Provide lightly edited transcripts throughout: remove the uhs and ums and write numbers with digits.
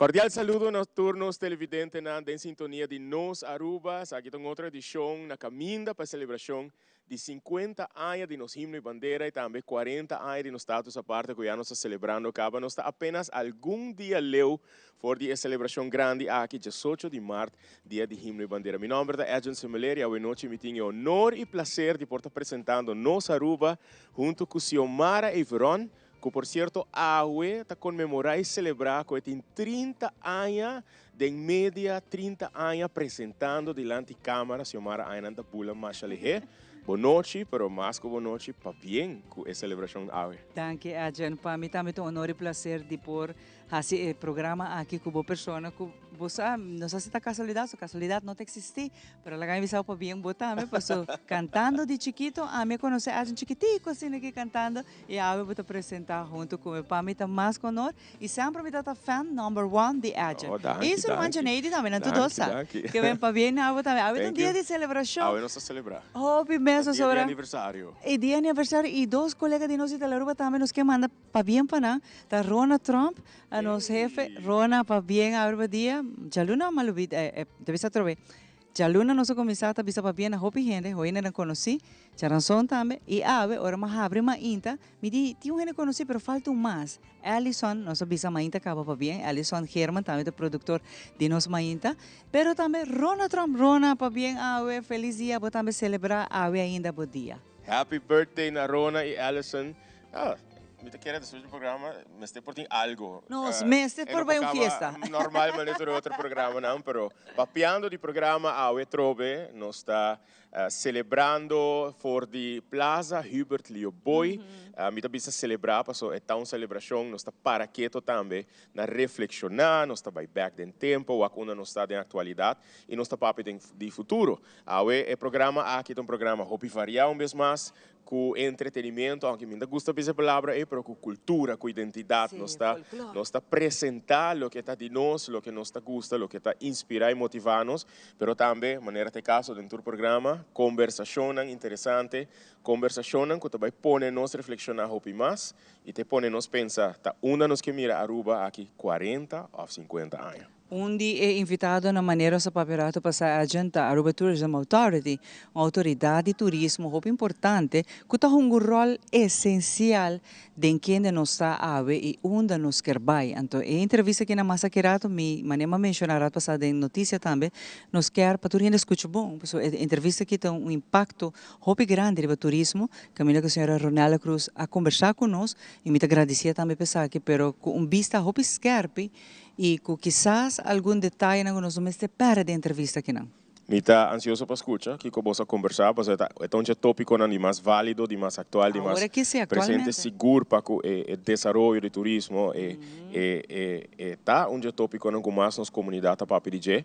Cordial saludo na tur nos televidentenan den sintonia di Nos Aruba. Esaki ta un otro edicion na caminda pa e celebracion di 50 aña di nos himno y bandera y tambe 40 aña di nos status aparte cu ya nos ta celebrando caba. Nos ta apenas algun dia leu for di e celebracion grandi aki, 18 di maart, dia di himno y bandera. Mi nomber ta Edjean Semeleer y awe nochi mi tin e honor y placer di por ta presentando Nos Aruba hunto cu Xiomara Everon, Ku por sierto awe ta konmemorá i selebrá ku e tin 30 aña den media, 30 aña presentando dilanti kámara. Xiomara añanan ta bula masha lihé. Bonochi, pero mas ku bonochi, pabien ku e selebrashon awe. Danki Edjean, pa mi tambe ta un honor i plaser di por hasi e programa aki ku bo persona ku bo sa, no sa si ta kasualidat, so kasualidat no ta eksistí, Pero laga mi bisa bo pabien bo tambe paso cantando di chikito ami a conoce Arjen chikitico asina aki cantando y awe bo ta presenta hunto cu mi. Pa mi ta mas cu honor y semper mi ta fan number one di Arjen. Oh, danki, Y su ruman danki. Janeidi tambe, nan tur Danki, dos sa. danki. Ke ben pabien na bo tambe. Awe ta un Thank dia you. di celebracion. Awe nos ta celebra. Hopi mes Ta dia di pasobra aniversario. E dia aniversario y dos colega di nos di Telearuba tambe nos ke manda pabien pa nan. Ta Rona Tromp, a nos hefe. Rona, pabien awe riba dia. Djaluna malubida, ta bisa atrobe. Djaluna nos a kuminsá ta bisa pabien na hopi hende, hopi hendenan konosí, djaranson tambe, i awe ora mi a habri mainta, mi di, tin un hende konosí pero falta un mas. Ellison, nos a bisa mainta kaba pabien, Ellison Geerman tambe ta produktor di nos mainta, pero tambe Rona Tromp, Rona pabien awe, felis dia, bo tambe selebrá awe ainda bo dia. Happy birthday na Rona i Ellison. Ah, mi ta kere despues di programa mester por tin algo. Nos mester por bai un fiesta. Normal manera tur e otro programanan, pero papiando di programa awe trobe nos ta celebrando for di Plaza Hubert Lio Booi. Mi ta bisa celebra paso e ta un celebracion, nos ta para keto tambe na reflexiona, nos ta bai bek den tempo, wak unda nos ta den actualidad y nos ta papia den di futuro. Awe e programa aki ta un programa hopi varia un bes mas, ku entretenimiento, aunke mi no ta gusta bisa e palabra ei, pero ku kultura, ku identidat. Nos ta nos ta presentá loke ta di nos, loke nos ta gusta, loke ta inspirá i motivá nos, pero tambe, manera ta e kaso den tur programa, kombersashonnan interesante, kombersashonnan ku ta bai pone nos reflekshoná hopi mas i ta pone nos pensa ta unda nos ke mira Aruba aki 40 òf 50 aña. Un di e invitadonan manera nos a papia rato pasa Edjean ta Aruba Tourism Authority, un autoridad di turismo hopi importante cu ta hunga un rol esencial den kende nos ta awe y unda nos kier bay. Anto e entrevista aki na mas aki rato mi manera mi a menciona rato pasa den noticia tambe nos kier pa tur hende scucha bon pasobra e entrevista aki ta un impacto hopi grandi riba turismo caminda cu señora Ronella Cruz a conversa cu nos y mi ta gradicia tambe pa esaki pero cu un bista hopi skerpi I ku kisas algun detayenan ku nos no mester pèrdè den entrevista akinan. Mi ta ansioso pa skucha kiko bos a kombersá, pasobra e ta un dje tópikonan di mas válido, di mas aktual, di mas Awor aki si, presente aktualmente. sigur pa ku e desaroyo di turismo. E e e e ta un dje tópikonan ku mas nos komunidat ta papia di dje.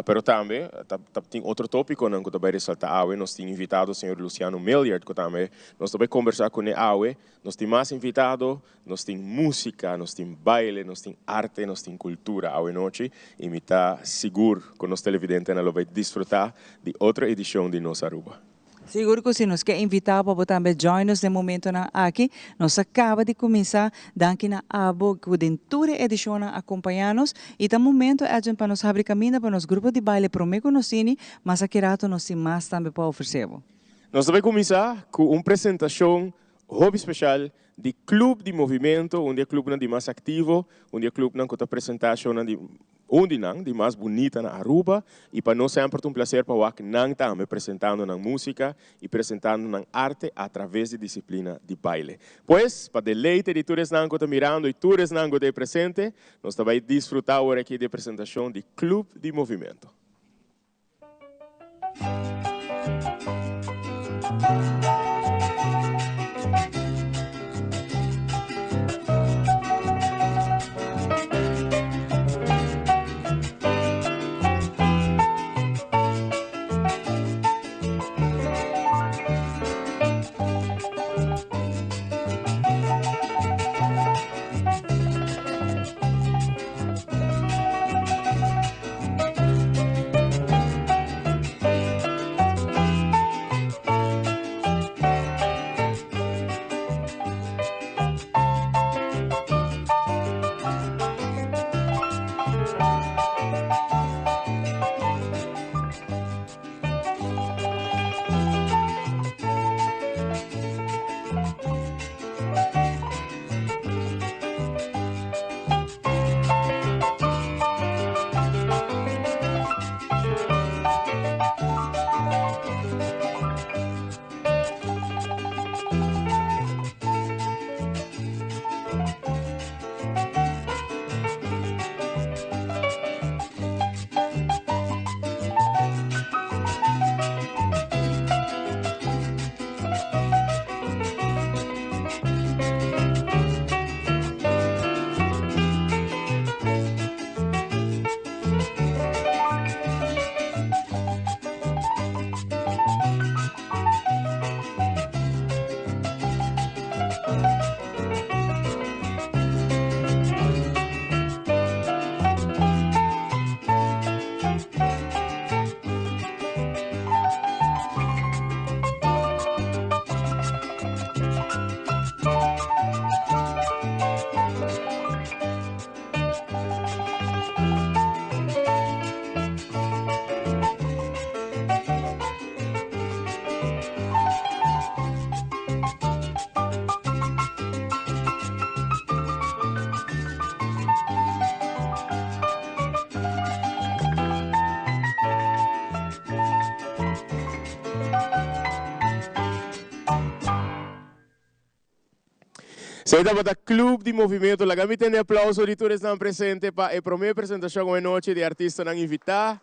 Pero tambe ta ta tin otro tópikonan ku ta bai resaltá awe. Nos tin invitado señor Luciano Milliard ku tambe nos ta bai kombersá kuné awe. Nos tin mas invitado, nos tin músika, nos tin baile, nos tin arte, nos tin kultura awe nochi i mi ta sigur ku nos televidentenan lo bai disfrutá di otro edishon di Nos Aruba. Sigur ku si, nos ke invitá bo pa bo tambe join nos den momentonan aki. Nos a kaba di kuminsá, danki na abo ku den tur e edishonnan a kompañá nos i ta momento Edwin pa nos habri kaminda pa nos grupo di baile promé ku nos ini, mas aki rato nos tin mas tambe pa ofresé bo. Nos ta bai kuminsá ku un presentashon hopi special di Club di Movimento, un di e clubnan di mas activo, un di e clubnan cu ta presenta shownan di un di nan di mas bunita na Aruba y pa nos semper ta un placer pa wak nan tambe presentando nan musica y presentando nan arte a traves di disciplina di baile. Pues, pa deleite di tur esnan cu ta mirando y tur esnan cu ta e presente, nos ta bay disfruta awor aki di e presentacion di Club di Movimento. Esey tabata Club di Movimento. Laga mi tende aplauso di tur esnan presente pa e prome presentacion awe nochi di artistanan invita.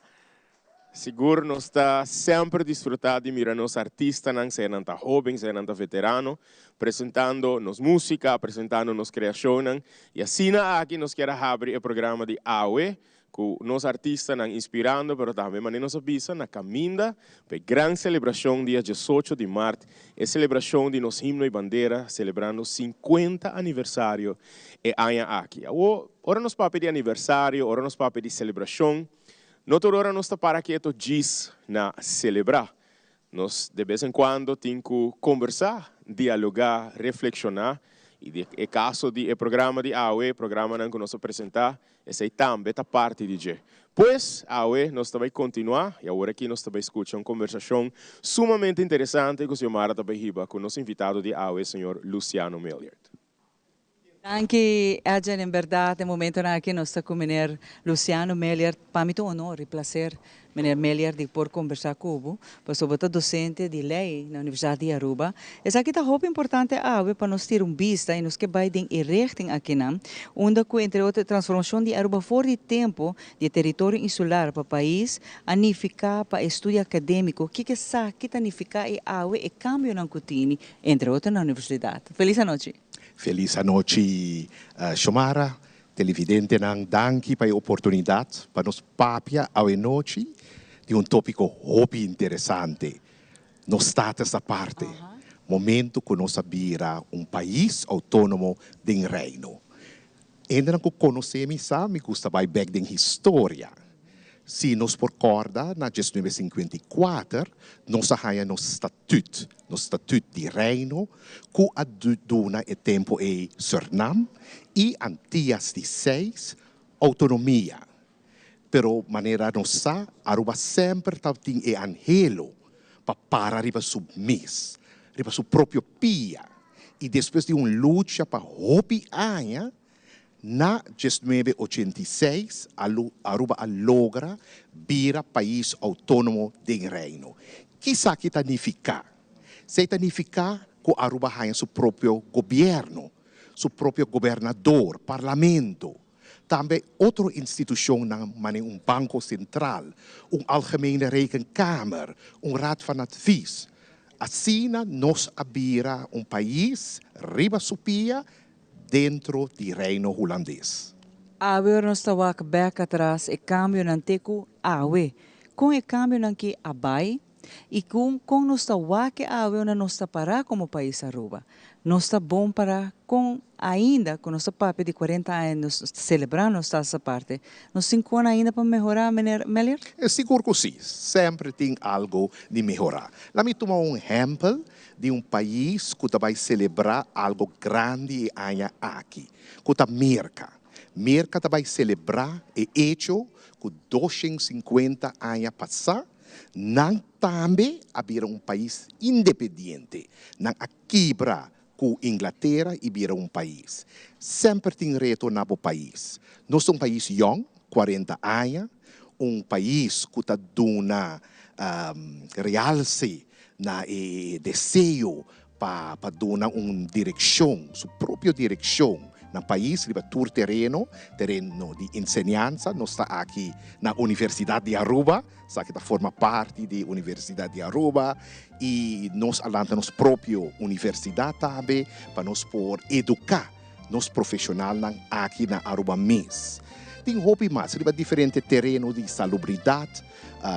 Sigur nos ta semper disfruta di mira nos artistanan, sea nan ta hoben, sea nan ta veterano, presentando nos musica, presentando nos creacionnan. Y asina aki nos kier a habri e programa di awe Ku nos artistanan inspirando pero tambe manera nos a bisa na kaminda pa e gran selebrashon dia diesocho di mart, e selebrashon di nos himno i bandera selebrando sinkuenta aniversario e aña aki. Awor ora nos papia di aniversario, ora nos papia di selebrashon, no tur ora nos ta para keto djis na selebrá. Nos de bes en cuando tin cu combersa, dialoga, reflexiona y den e caso di e programa di awe, programanan cu nos a presenta, esey tambe ta parti di dje. Pues, awe nos ta bay continua y awor aki nos ta bay scucha un combersacion sumamente interesante cu Xiomara ta bay hiba cu nos invitado di awe, señor Luciano Milliard. Danki Edjean, en berdad e momentonan aki nos ta cu meneer Luciano Meliard, pa mi ta un honor y placer meneer Meliard di por conversa cu bo, pasobra bo ta docente di ley na Universidad di Aruba. Esaki ta hopi importante awe pa nos tira un bista y nos ke bay den e richting akinan, unda cu entre otro e transformacion di Aruba for di tempo di e teritorio insular pa pais a nifica pa e studio academico, kiko esaki ta nifica y awe e cambionan cu tini entre otro na universidad. Feliz anochi. Felis anochi Xiomara, televidentenan danki pa e oportunidat pa nos papia awenochi di un topiko hopi interesante, nos status aparte, momento ku nos a bira un pais outónomo den Reino. Hendenan ku konosé mi sa mi gusta bai bèk den historia. Si nos por kòrda na diesnuebe sinkuenta i kuater nos a haña nos statüt, nos statüt di Reino ku a duna e tempu ei Surnam i Antias di seis outonomia. Pero manera nos sa Aruba semper tabatin e anhelo pa para riba su mes, riba su propio pia i despues di un lucha pa hopi aña, na diesnuebe ochenta i seis Aruba a logra bira pais outónomo den Reino. Kisaki ta nifiká? Esei ta nifiká ku Aruba haña su propio gobièrnu, su propio gobernador, parlamento, tambe otro institushonnan manera un Banko Sentral, un Algemene Rekenkamer, un Raad van Advies. Asina nos a bira un pais riba su pia dentro di Reino Hulandes. Awe ora nos ta wak bek atras e kambionan te ku awe. Kon e kambionan ki a bai i kon kon nos ta wak e awe unda nos ta pará komo pais Aruba. Nos ta bon pará kon ainda ku nos ta papia di kuarenta aña nos ta selebrá nos tasa aparte. Nos tin kon ainda pa mehorá meneer Melier? Sigur ku si, semper tin algo di mehorá. Laat mi tuma un ehèmpel di un pais ku ta bai selebrá algo grandi e aña aki, ku ta Merka. Merka ta bai selebrá e echo ku doshen sinkuenta aña pasá nan tambe a bira un pais independiente. Nan a kibra ku Inglatera i bira un pais. Semper tin reto na bo pais. Nos ta un pais yòn, kuarenta aña, un pais ku ta duna realse na e deseo pa pa duna un direkshon, su propio direkshon na pais riba tur tereno, tereno di enseñansa. Nos ta aki na Universidat di Aruba, esaki ta forma parti di Universidat di Aruba i nos a lanta nos propio universidat tambe pa nos por eduká nos profeshonalnan aki na Aruba mes. Tin hopi mas riba diferente tereno di salubridat,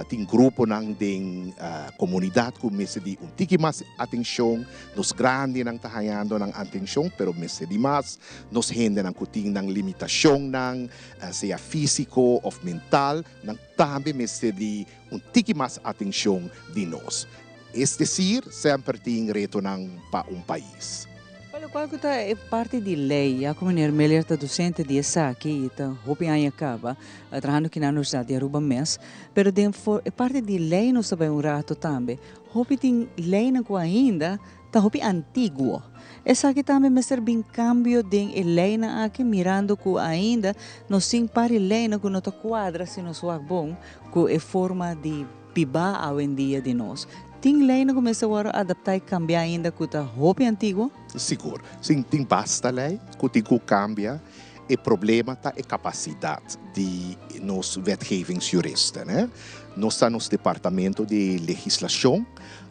tin gruponan den komunidat ku mester di un tiki mas atenshon. Nos grandinan ta hañando nan atenshon, pero mester di mas. Nos hendenan ku tin nan limitashonnan, sea físiko òf mental, nan tambe mester di un tiki mas atenshon di nos. Es desir, semper tin retonan pa un pais. Pa lokual ku ta e parti di lei, ya ku meneer Melier ta dosente di esaki i ta hopi aña kaba trahando aki na Universidat di Aruba mes, pero den e parti di lei nos ta bai un rato tambe. Hopi tin leinan ku ainda ta hopi antiguo. Esaki tambe mester bin kambio den e leinan aki mirando ku ainda nos tin par di leinan ku no ta kuadra si nos wak bon ku e forma di. Biba awendia di nos. Tin leynan cu mester wordo adapta y cambia ainda cu ta hopi antiguo? Sigur. Sin, tin basta ley cu tin cu cambia. E problema ta e capacidad di nos wetgevingsjuristen, hè. Nos ta nos departamento di legislacion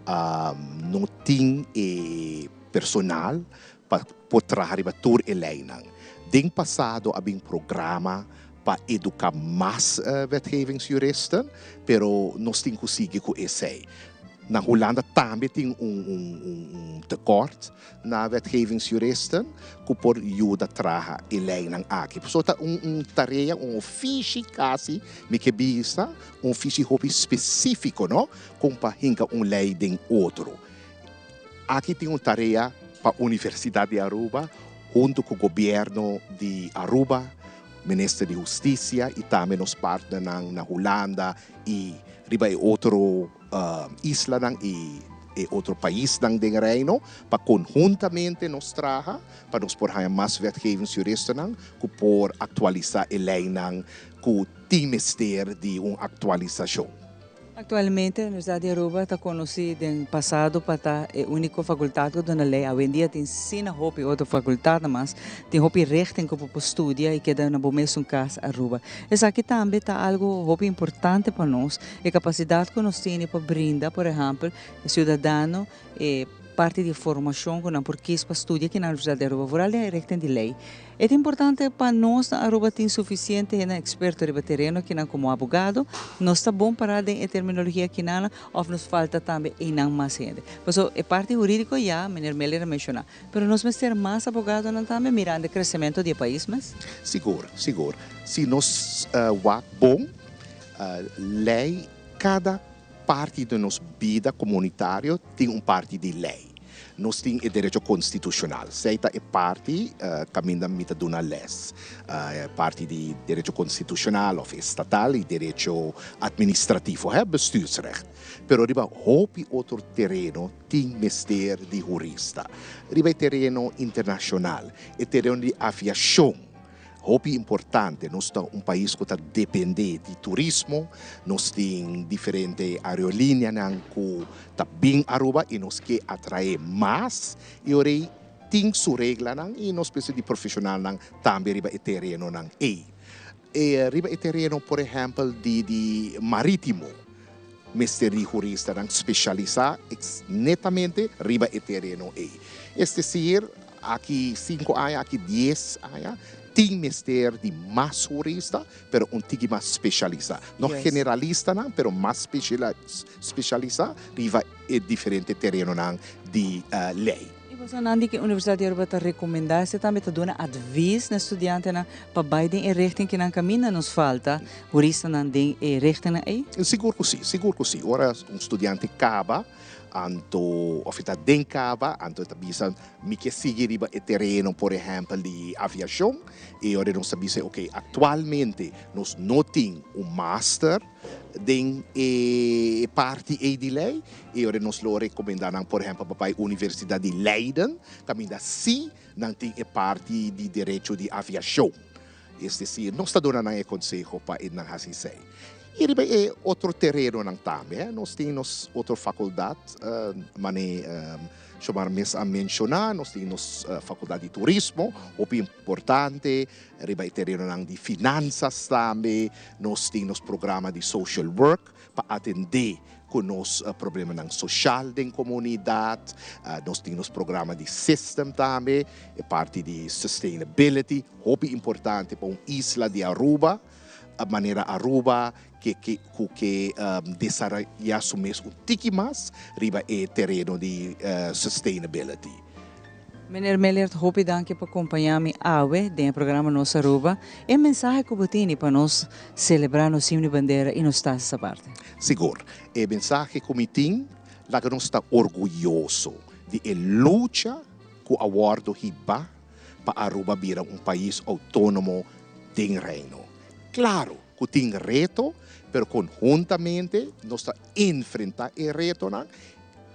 no tin e personal pa por traha riba tur e leynan. Den pasado a bin programa pa educa mas wetgevingsjuristen, pero nos tin cu sigui cu esey. Na Hulanda tambe tin un tekort na wetgevingsjuristen cu por yuda traha e leynan aki. So ta un tarea, un ofishi casi, mi ke bisa, un ofishi hopi specifico, no? Con pa hinca un ley den otro. Aki tin un tarea pa Universidad di Aruba hunto cu Gobierno di Aruba, Minister di Husticia y tambe nos partnernan na Hulanda y riba e otro islanan y e otro paisnan den Reino pa conhuntamente nos traha pa nos por haya mas wetgevingsjuristennan cu por actualisa e leynan cu tin mester di un actualisacion. Actualmente Universidad di Aruba ta conoci den pasado pa ta e unico facultad cu duna ley. Awendia tin asina hopi otro facultadnan mas, tin hopi richting cu bo por studia y keda na bo mesun cas Aruba. Esaki tambe ta algo hopi importante pa nos, e capacidad cu nos tene pa brinda, por ehempel, e ciudadano e parti di formacion cu nan por kies pa studia aki na Universidad di Aruba, vooral den e richting di ley. E ta importante pa nos na Aruba tin suficiente hende experto riba tereno akinan como abogado. Nos ta bon para den e terminologia akinana of nos falta tambe einan mas hende? Pasobra e parti huridico ya meneer Meller a menciona, pero nos mester mas abogadonan tambe mirando e crecemento di e pais mes? Sigur, sigur. Si nos wak bon, ley cada parti di nos bida comunitario tin un parti di ley. Nos tin e derecho constitucional. Esey ta e parti caminda mi ta duna les. Parti di derecho constitucional of estatal y derecho administrativo, hè, bestuursrecht. Pero riba hopi otro tereno tin mester di hurista. Riba e tereno internacional, e tereno di aviacion, hopi importante. Nos ta un pais cu ta depende di turismo. Nos tin diferente aerolineanan cu ta bin Aruba y nos ke atrae mas. Y ora ey tin su reglanan y nos mester di profesionalnan tambe riba e terenonan ey. E riba e tereno, por ehempel, di maritimo, mester di huristanan specialisa netamente riba e tereno ey. Es decir, aki 5 aña, aki 10 aña, tin mester di mas hurista, pero un tiki mas specialisa. No generalistanan, pero mas specialisa riba e diferente terenonan di ley. Y bo nan di cu Universidad di Aruba ta recomenda, bo tambe ta duna advies na studiantenan pa bay den e richting cu nan caminda nos falta, huristanan den e richting ey? Sigur cu si, sigur cu si. Ora un studiante caba, anto of ta den caba, anto ta bisa mi ke sigui riba e tereno, por ehempel, di aviacion, y ora nos ta bisa, ok, actualmente nos no tin un master den e parti ey di ley, y ora nos lo recomenda nan, por ehempel, pa Universidad di Leiden, caminda si nan tin e parti di derecho di aviacion. Es decir, nos ta duna nan e conseho pa nan haci esey. Y riba e otro terenonan tambe, eh? Nos tin nos otro facultad, mane Shomar mes a menciona, nos tin nos facultad di turismo, hopi importante, riba e terenonan di finanzas tambe, nos tin nos programa di social work pa atende cu nos problemanan social den comunidad, nos tin nos programa di system tambe, e parti di sustainability, hopi importante pa un isla di Aruba, a manera Aruba cu desaroya su mes un tiki mas riba e tereno di sustainability. Meneer Meller, hopi danki pa acompaña mi awe den programa Nos Aruba. E mensahe cu bo tin pa nos celebra nos himno y bandera y nos Status Aparte. Sigur. E mensahe cu mi tin, laga nos ta orguyoso di e lucha cu a wordo hiba pa Aruba bira un pais autonomo den Reino. Claro, cu tin reto, pero conhuntamente nos ta enfrenta e retonan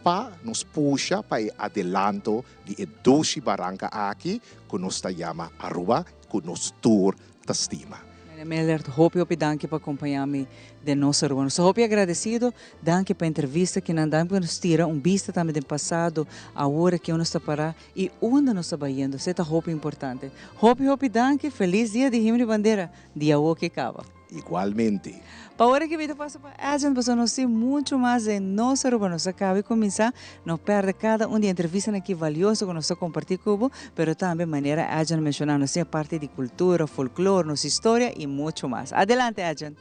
pa nos pusha pa e adelanto di e dushi baranca aki cu nos ta yama Aruba, cu nos tur ta stima. Millard, hopi hopi danki pa acompaña mi den Nos Aruba. Nos hopi agradecido, danki pa entrevista cu nan, danki pa nos tira un bista tambe den pasado, awor cu nos ta para y unda nos ta bayendo. Esey ta hopi importante. Hopi hopi danki, feliz dia di Himno y Bandera, dia cu caba. Igualmente. Pa awor cu mi ta pasa pa Agent, pasobra nos tin mucho mas den Nos Aruba. Nos a caba di cuminsa, no perde cada un di entrevista aki valioso cu nos ta comparti cu bo, pero tambe manera Agent menciona, nos tin parti di cultura, folklore, nos historia y mucho mas. Adelante, Agent.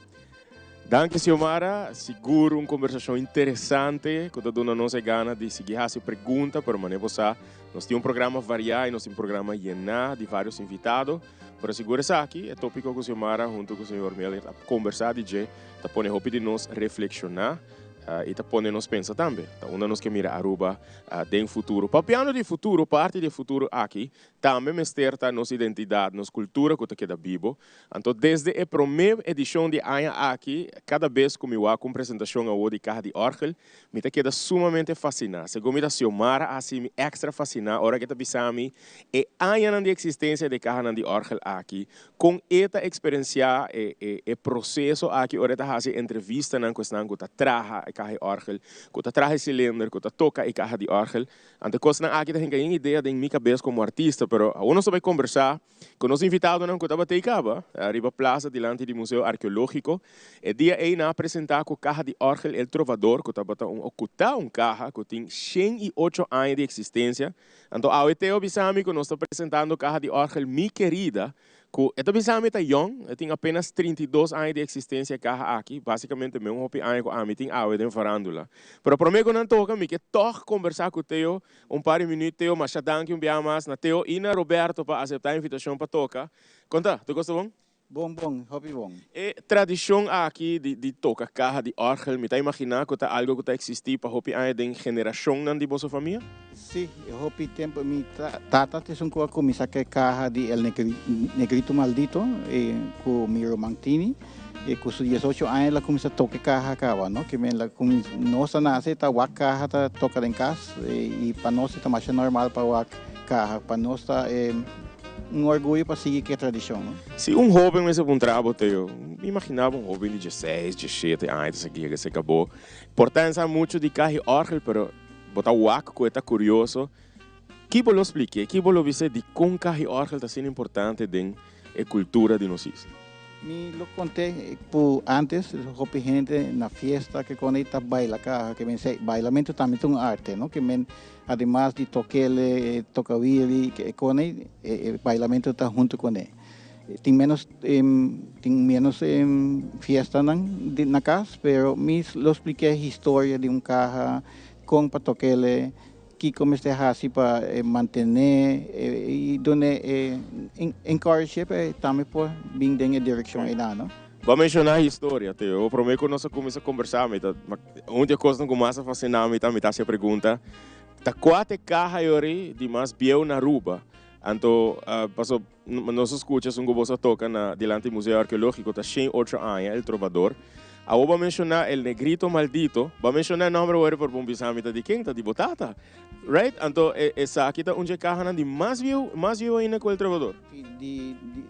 Danki, Xiomara. Sigur un conversacion interesante cu ta duna nos gana di sigui haci pregunta, pero manera bo, nos tin un programa varia y nos tin un programa yena di varios invitado. Pero sigur esaki, e topico cu Xiomara hunto cu señor Miller a conversa di dje, ta pone hopi di nos reflexiona y ta pone nos pensa tambe. Ta unda nos kier mira Aruba den futuro. Papiando di futuro, parti di futuro aki, tambe mester ta nos identidad, nos cultura cu ta keda bibo. Anto, desde e prome edicion di aña aki, cada bes cu mi wak un presentacion awo di Caha di Orgel, mi ta keda sumamente fascina. Segun mi ta Xiomara asina mi extra fascina, ora cu ta bisami e aña di existencia di Caha di Orgel aki, con e ta experiencia e proceso aki, ora ta haci entrevista nan cu esnan cu ta traha e Caha di Orgel, cu ta traha cilinder, cu ta toca e Caha di Orgel. Anto cosnan aki ta hinca idea den mi cabes como artista, pero awo nos ta bay conversa cu nos invitadonan cu tabata caba ariba plaza dilanti di Museo Arqueologico. E dia ey nan a presenta cu Caha di Orgel El Trovador, cu tabata un ocuta un caha cu tin 108 aña di existencia. Anto awe Teo bisami cu nos ta presentando Caha di Orgel Mi Querida, cu e ta bisami ta young, tin apenas 32 aña di existencia caha aki, basicamente mesun hopi aña cu ami tin awe den farandula. Pero prome cu nan toca, mi kier toch conversa cu Teo un par di minuut. Teo, masha danki un biaha mas na Teo y na Roberto pa acepta e invitacion pa toca. Con ta? Tur cos bon? Bon, bon, hopi bon. E tradicion aki di toca caha di orgel, mi ta imagina cu ta algo cu ta existi pa hopi aña den generacion nan di boso famia? Si, hopi tempo mi tata ta esun cu a cuminsa cu caha di El Negrito Maldito cu mi ruman Tini y cu su 18 aña el a cuminsa toca caha caba, no? Kiermen el a cuminsa, nos a nace ta wak caha ta toca den cas y pa nos ta mas normal pa wak caha, pa nos ta un orguyo pa sigui e tradicion, no? Si un hoben mester puntra bo, Teo, imagina un hoben di 16, 17 aña, esaki cu caba. Por pensa mucho di caha orgel, pero bo ta wak cu ta curioso. Kico bo lo splica? Kico bo lo bisa di con caha orgel ta asina importante den e cultura di nos isla? Mi lo conta por antes, hopi hende na fiesta cu cuando ta baila caha, kiermen bailamento tambe ta un arte, no? Kiermen ademas di toc'e, toca wiri, cu cuando bailamento ta hunto cu ne. Tin menos fiesta nan na cas, pero mi lo splica historia di un caha, con pa toc'e, kico mester haci pa mantene y duna encourage pa tambe por bin den direccion ey, no? Bo a menciona historia, Teo. Prome cu nos cuminsa conversa, mi ta, un di e cosnan cu mas a fascina mi, mi ta pregunta, ta cua ta e caha yori di mas bieu na Aruba? Anto, paso, nos a scucha esun cu boso a toca na dilanti Museo Arqueologico, ta 108 aña, El Trovador. Awo bo a menciona El Negrito Maldito, bo a menciona e nomber awor por bon bisa mi ta di ken, ta di bo tata. Right? Anto, esaki ta un caha di mas bieu ainda cu El Trovador.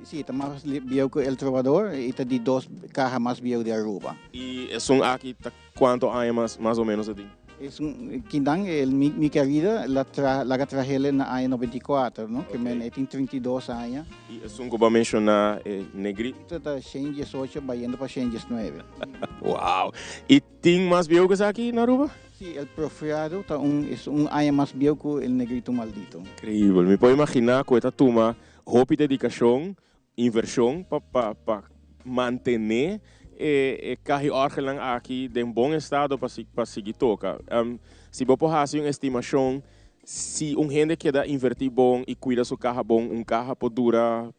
Si, ta mas bieu cu El Trovador y ta di dos caha mas bieu di Aruba. Y esun aki ta cuanto aña mas o menos asina? E un kindan el Mi Querida la tra la trahele na aña 94, no? Kiermen tin 32 aña. Y esun cu bo a menciona Negrito? Ta 118 bayendo pa 119. Wow! Y tin mas bieu cu esaki na Aruba? Si, El Porfiado ta un e un aña mas bieu cu El Negrito Maldito. Increibel. Mi por imagina cu ta tuma hopi dedicacion, inversion pa mantene e caha orgel aki den bon estado pa sigui toca. Si bo por haci un estimacion, si un hende keda inverti bon y cuida su caha bon, un caha por dura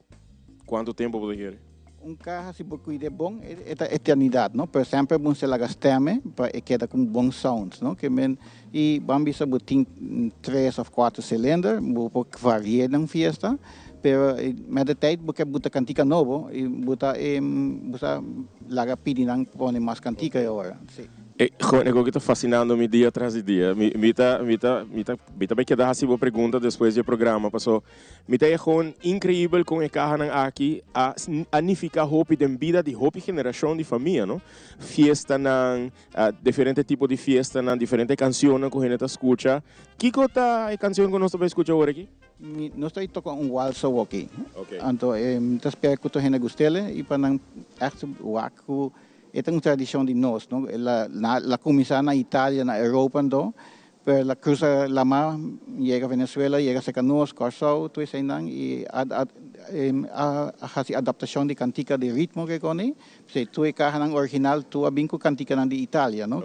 cuanto tempo por kere? Un caha, si bo cuida bon, e ta eternidad, no? Pero semper bon se laga stem pa e keda cu bon sound, no? Kiermen y ban bisa bo tin tres of cuater cilinder, bo por varia den fiesta, pero met de tijd bo kier buta cantica nobo y buta laga pidi nan pone mas cantica awor. Si. E gewoon e koki ta fascinando mi dia tras di dia. Mi mi ta mi ta mi ta mi ta bay keda haci bo pregunta despues di e programa paso mi ta e gewoon increibel con e cahanan aki a a nifica hopi den bida di hopi generacion di famia no. Fiestanan, diferente tipo di fiestanan, diferente cancionnan cu hende ta scucha. Kico ta e cancion cu nos ta bay scucha awor aki? Mi nos ta toca un wals awoki. Anto mi ta spera cu tur hende gust'el y pa nan echt wak cu E ta un tradicion di nos, no? El a la cuminsa na Italia, na Europa anto, pero el a cruza lama, yega Venezuela, yega cerca nos, Corsou, tur eseinan, y a a a haci adaptacion di cantica di ritmo ke coni, p'esei tur e cahanan original tur a bin cu canticanan di Italia, no?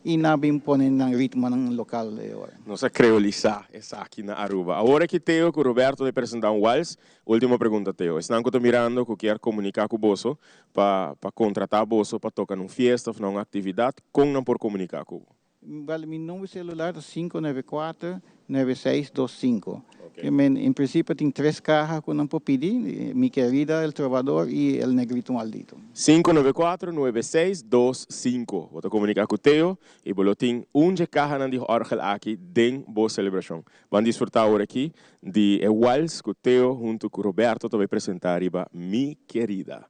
Y nan a bin pone nan ritmonan local e ora. Nos a creolisa esaki na Aruba. Awor aki Theo cu Roberto ta presenta un wals. Ultimo pregunta Theo, esnan cu ta mirando cu kier comunica cu boso pa pa contrata boso pa toca na un fiesta of na un actividad, con nan por comunica cu bo? Wel, mi number celular ta 594 9625. Ke men, en principio tin tres caha cu nan por pidi, Mi Querida, El Trovador y El Negrito Maldito. 594 9625. Bo ta comunica cu Theo y bo lo tin un dje cahanan di orgel aki den bo celebracion. Ban disfruta awor aki di e wals cu Theo hunto cu Roberto ta bay presenta riba Mi Querida.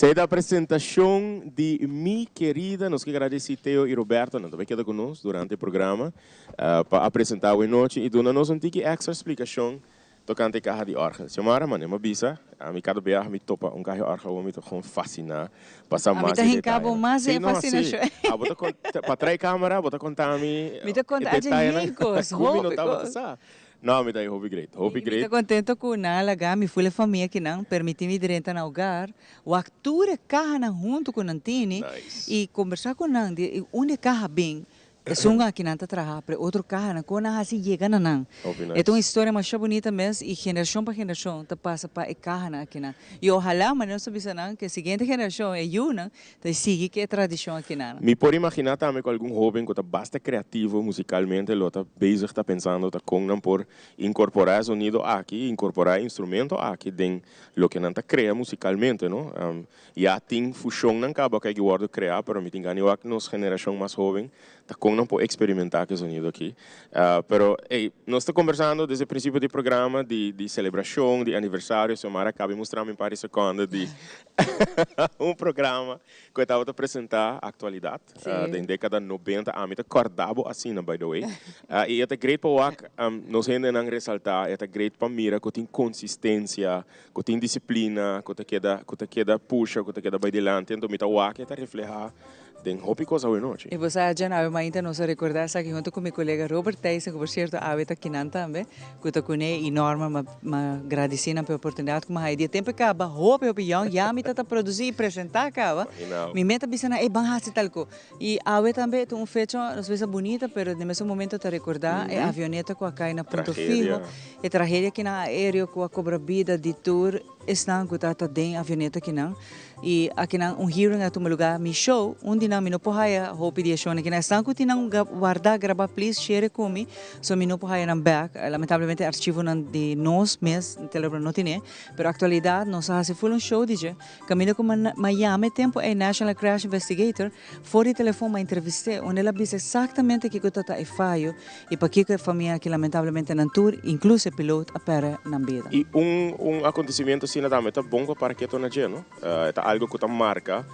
Esei ta presentacion di Mi Querida. Nos ke gradeci Theo y Roberto, nan ta bay keda cu nos durante e programa pa a presenta awe nochi y duna nos un tiki extra splicacion. Tokante e kaha di òrgel. Xiomara, Mane, m'a bisa, ami kada biaha mi topa un kaha di òrgel awor mi ta gewoon fasiná pa sa Ami mas ta e hinká bo detayenan. mas Sí, e no, sí. fasinashon. Abo ta kont, pa trae kámara bo ta konta mi Mi ta e konta achi detayenan mil kos, ku mi no hopi tabata kos. sa. No, mi ta e hopi great, hopi Mi ta great. kontento ku nan a laga mi ful e famia akinan, permití mi drenta nan hogar, wak tur e kahanan huntu ku nan tini Nice. i kombersá ku nan di unda e kaha bin. Esun aki nan ta traha, pero e otro kahanan kon nan hasi yega na nan. Hopi E ta un nice. historia masha bunita mes i generashon pa generashon ta pasa pa e kahanan akinan. I ohalá manera nos ta bisa nan ku e siguiente generashon, e yunan, ta sigui ku e tradishon akinan. Mi por imaginá tambe ku algun hóben ku ta basta kreativo musikalmente lo ta bezig ta pensando ta kon nan por inkorporá e zonido aki, inkorporá e instrumento aki den loke nan ta krea musikalmente, no? Ya tin fushonnan kaba ku a wòrdu kreá, pero mi tin gana di wak nos generashon mas hóben ta kon nan por eksperimentá ku e zonido aki. Pero ey, nos ta kombersando desde prinsipio di programa di di selebrashon di aniversario, Xiomara a kaba di mustra mi un par di sekònde di un programa ku e tabata presentá aktualidat den dékada nobenta. Ami ta kòrda bo asina by the way. I e ta great pa wak nos hendenan resaltá, e ta great pa mira ku tin konsistensia Ku tin disiplina, ku ta keda, ku ta keda pusha, ku ta keda bai dilanti, anto mi ta wak e ta reflehá den hopi kos awenochi. I bo sa Jan, awe mainta nos a rekordá esaki huntu ku mi kolega Robert Thijssen, ku por sierto awe ta kinan tambe, ku ta kuné i Norma, m'a m'a gradisí nan pa e oportunidat ku m'a haña. Di e tempu e kaba hopi hopi yòn, ya mi ta ta produsí i presentá kaba, Imagina. mi meta bisa nan, ey ban hasi tal ku. I awe tambe ta un fecha, nos bisa bunita, pero den mesun momento ta rekordá e avioneta ku a kai na Punto Fijo. E tragedia kinan aereo ku a kobra bida di tur esnan ku ta ta den avioneta kinan. I akinan un hearing a tuma lugá. Mi show, un di nan mi no por haya hopi di e shownan kinan. Esnan ku tin nan warda, grabá, please share ku mi, so mi no por haya nan bèk. Lamentablemente archivonan di nos mes, Teleobra no tine. Pero aktualidat nos a hasi ful un show di dje. Kaminda ku m'a yama e tempu ei National Crash Investigator, for di telefon m'a entrevist'é, unda el a bisa eksaktamente kiko ta ta e fayo i pakiko e famia aki lamentablemente nan tur, inkluso e pilot, a pèrdè nan bida. I un un akontesimentu asina tambe ta bon pa para keto na dje, no? E ta algu ku ta marka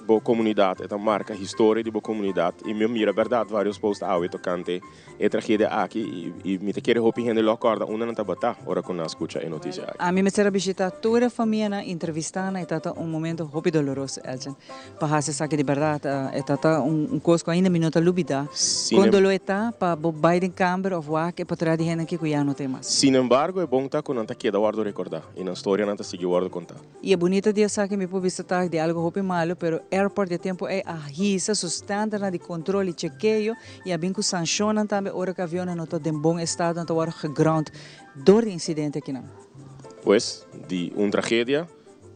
bo komunidat, e ta marka historia di bo komunidat i mi a mira bèrdat vários post awe tokante E tragedia aki i mi ta kere hopi hende lo a kòrda unda nan tabata ora ku nan a skucha e notisia aki. Ami mester a bishitá tur e famianan, entrevistá nan, e ta ta un momento hopi doloroso, Elgin. Pa hasi esaki di bèrdat, e ta ta un kos ku ainda mi no ta lubidá. Kon doló e ta pa bo bai den kamber òf wak e potrèt di hende aki ku ya no ta e mas. Sinembargo, e bon ta ku nan ta keda wòrdu rekordá i nan storianan ta sigui wòrdu kontá. I e bunita di esaki mi por bisa ta di algo hopi malu, pero airport di e tempu ei a hisa su standardnan di control i chekeo i a bin ku sanshonnan tambe ora ku avionnan no ta den bon estado, nan ta wòrdu geground dor di insidente akinan. Pues, di un tragedia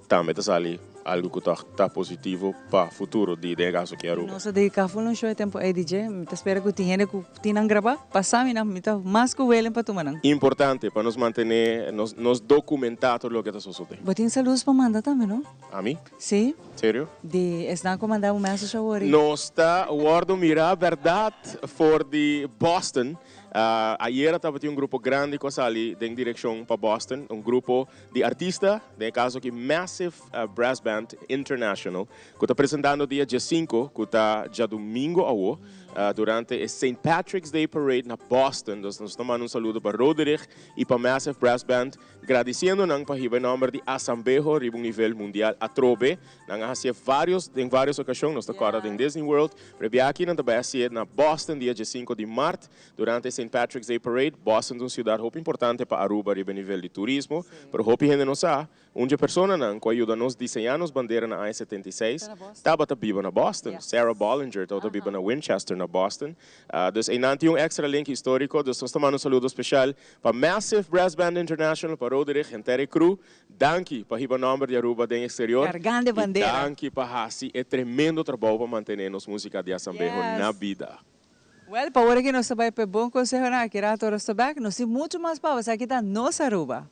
tambe ta sali algo ku tòg ta positivo pa futuro di den e kaso aki Aruba. Nos a dediká ful un show e tempu ei di dje. Mi ta spera ku tin hende ku tin nan grabá, pasa mi nan, mi ta mas ku welen pa tuma nan. Importante pa nos mantené nos nos dokumentá tur loke ta sosodé. Bo tin saludos pa manda tambe, no? Ami? Sí. Serio? Di esnan ku manda un message awor i. Nos ta wòrdu mirá bèrdat for di Boston. Ayera tabatin un grupo grandi ku a sali den direkshon pa Boston, un grupo di artista, den e kaso aki Massive Brass Band International, ku ta presentando dia diesinko, ku ta djadumingu awo, durante e Saint Patrick's Day Parade na Boston. Dus nos ta manda un saludo pa Roderich i pa Massive Brass Band, gradisiendo nan pa hiba e nòmber di Asambeho riba un nivel mundial atrobe. Nan a hasié vários den vários okashon, nos ta kòrda den Disney World, pero e biaha aki nan ta bai hasié na Boston dia diesinko di mart durante e Saint Patrick's Day Parade. Boston ta un siudat hopi importante pa Aruba riba e nivel di turismo, pero hopi hende no sa Un dje personanan ku a yuda nos diseñá nos bandera na aña 76 tabata biba na Boston. Sarah Bollinger tabata biba na Winchester na Boston. Dus einan tin un extra link historico. Dus nos ta manda un saludo special pa Massive Brass Band International, pa Roderich henter e crew. Danki pa hiba nomber di Aruba den exterior. Cargando e I bandera. danki pa haci e tremendo trabou pa mantene nos musica di Asambeho na bida. Well, pa ora ki nos ta bai pa e bon consehonan aki rato ora nos ta bek, nos tin mucho mas pa esaki ta Nos Aruba.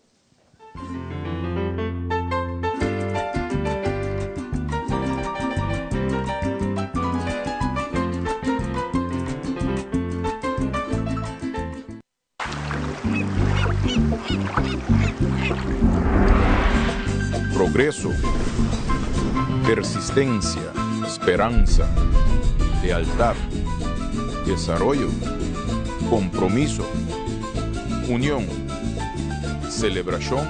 Progreso, persistencia, speransa, lealtad, desaroyo, compromiso, union. Selebrashon,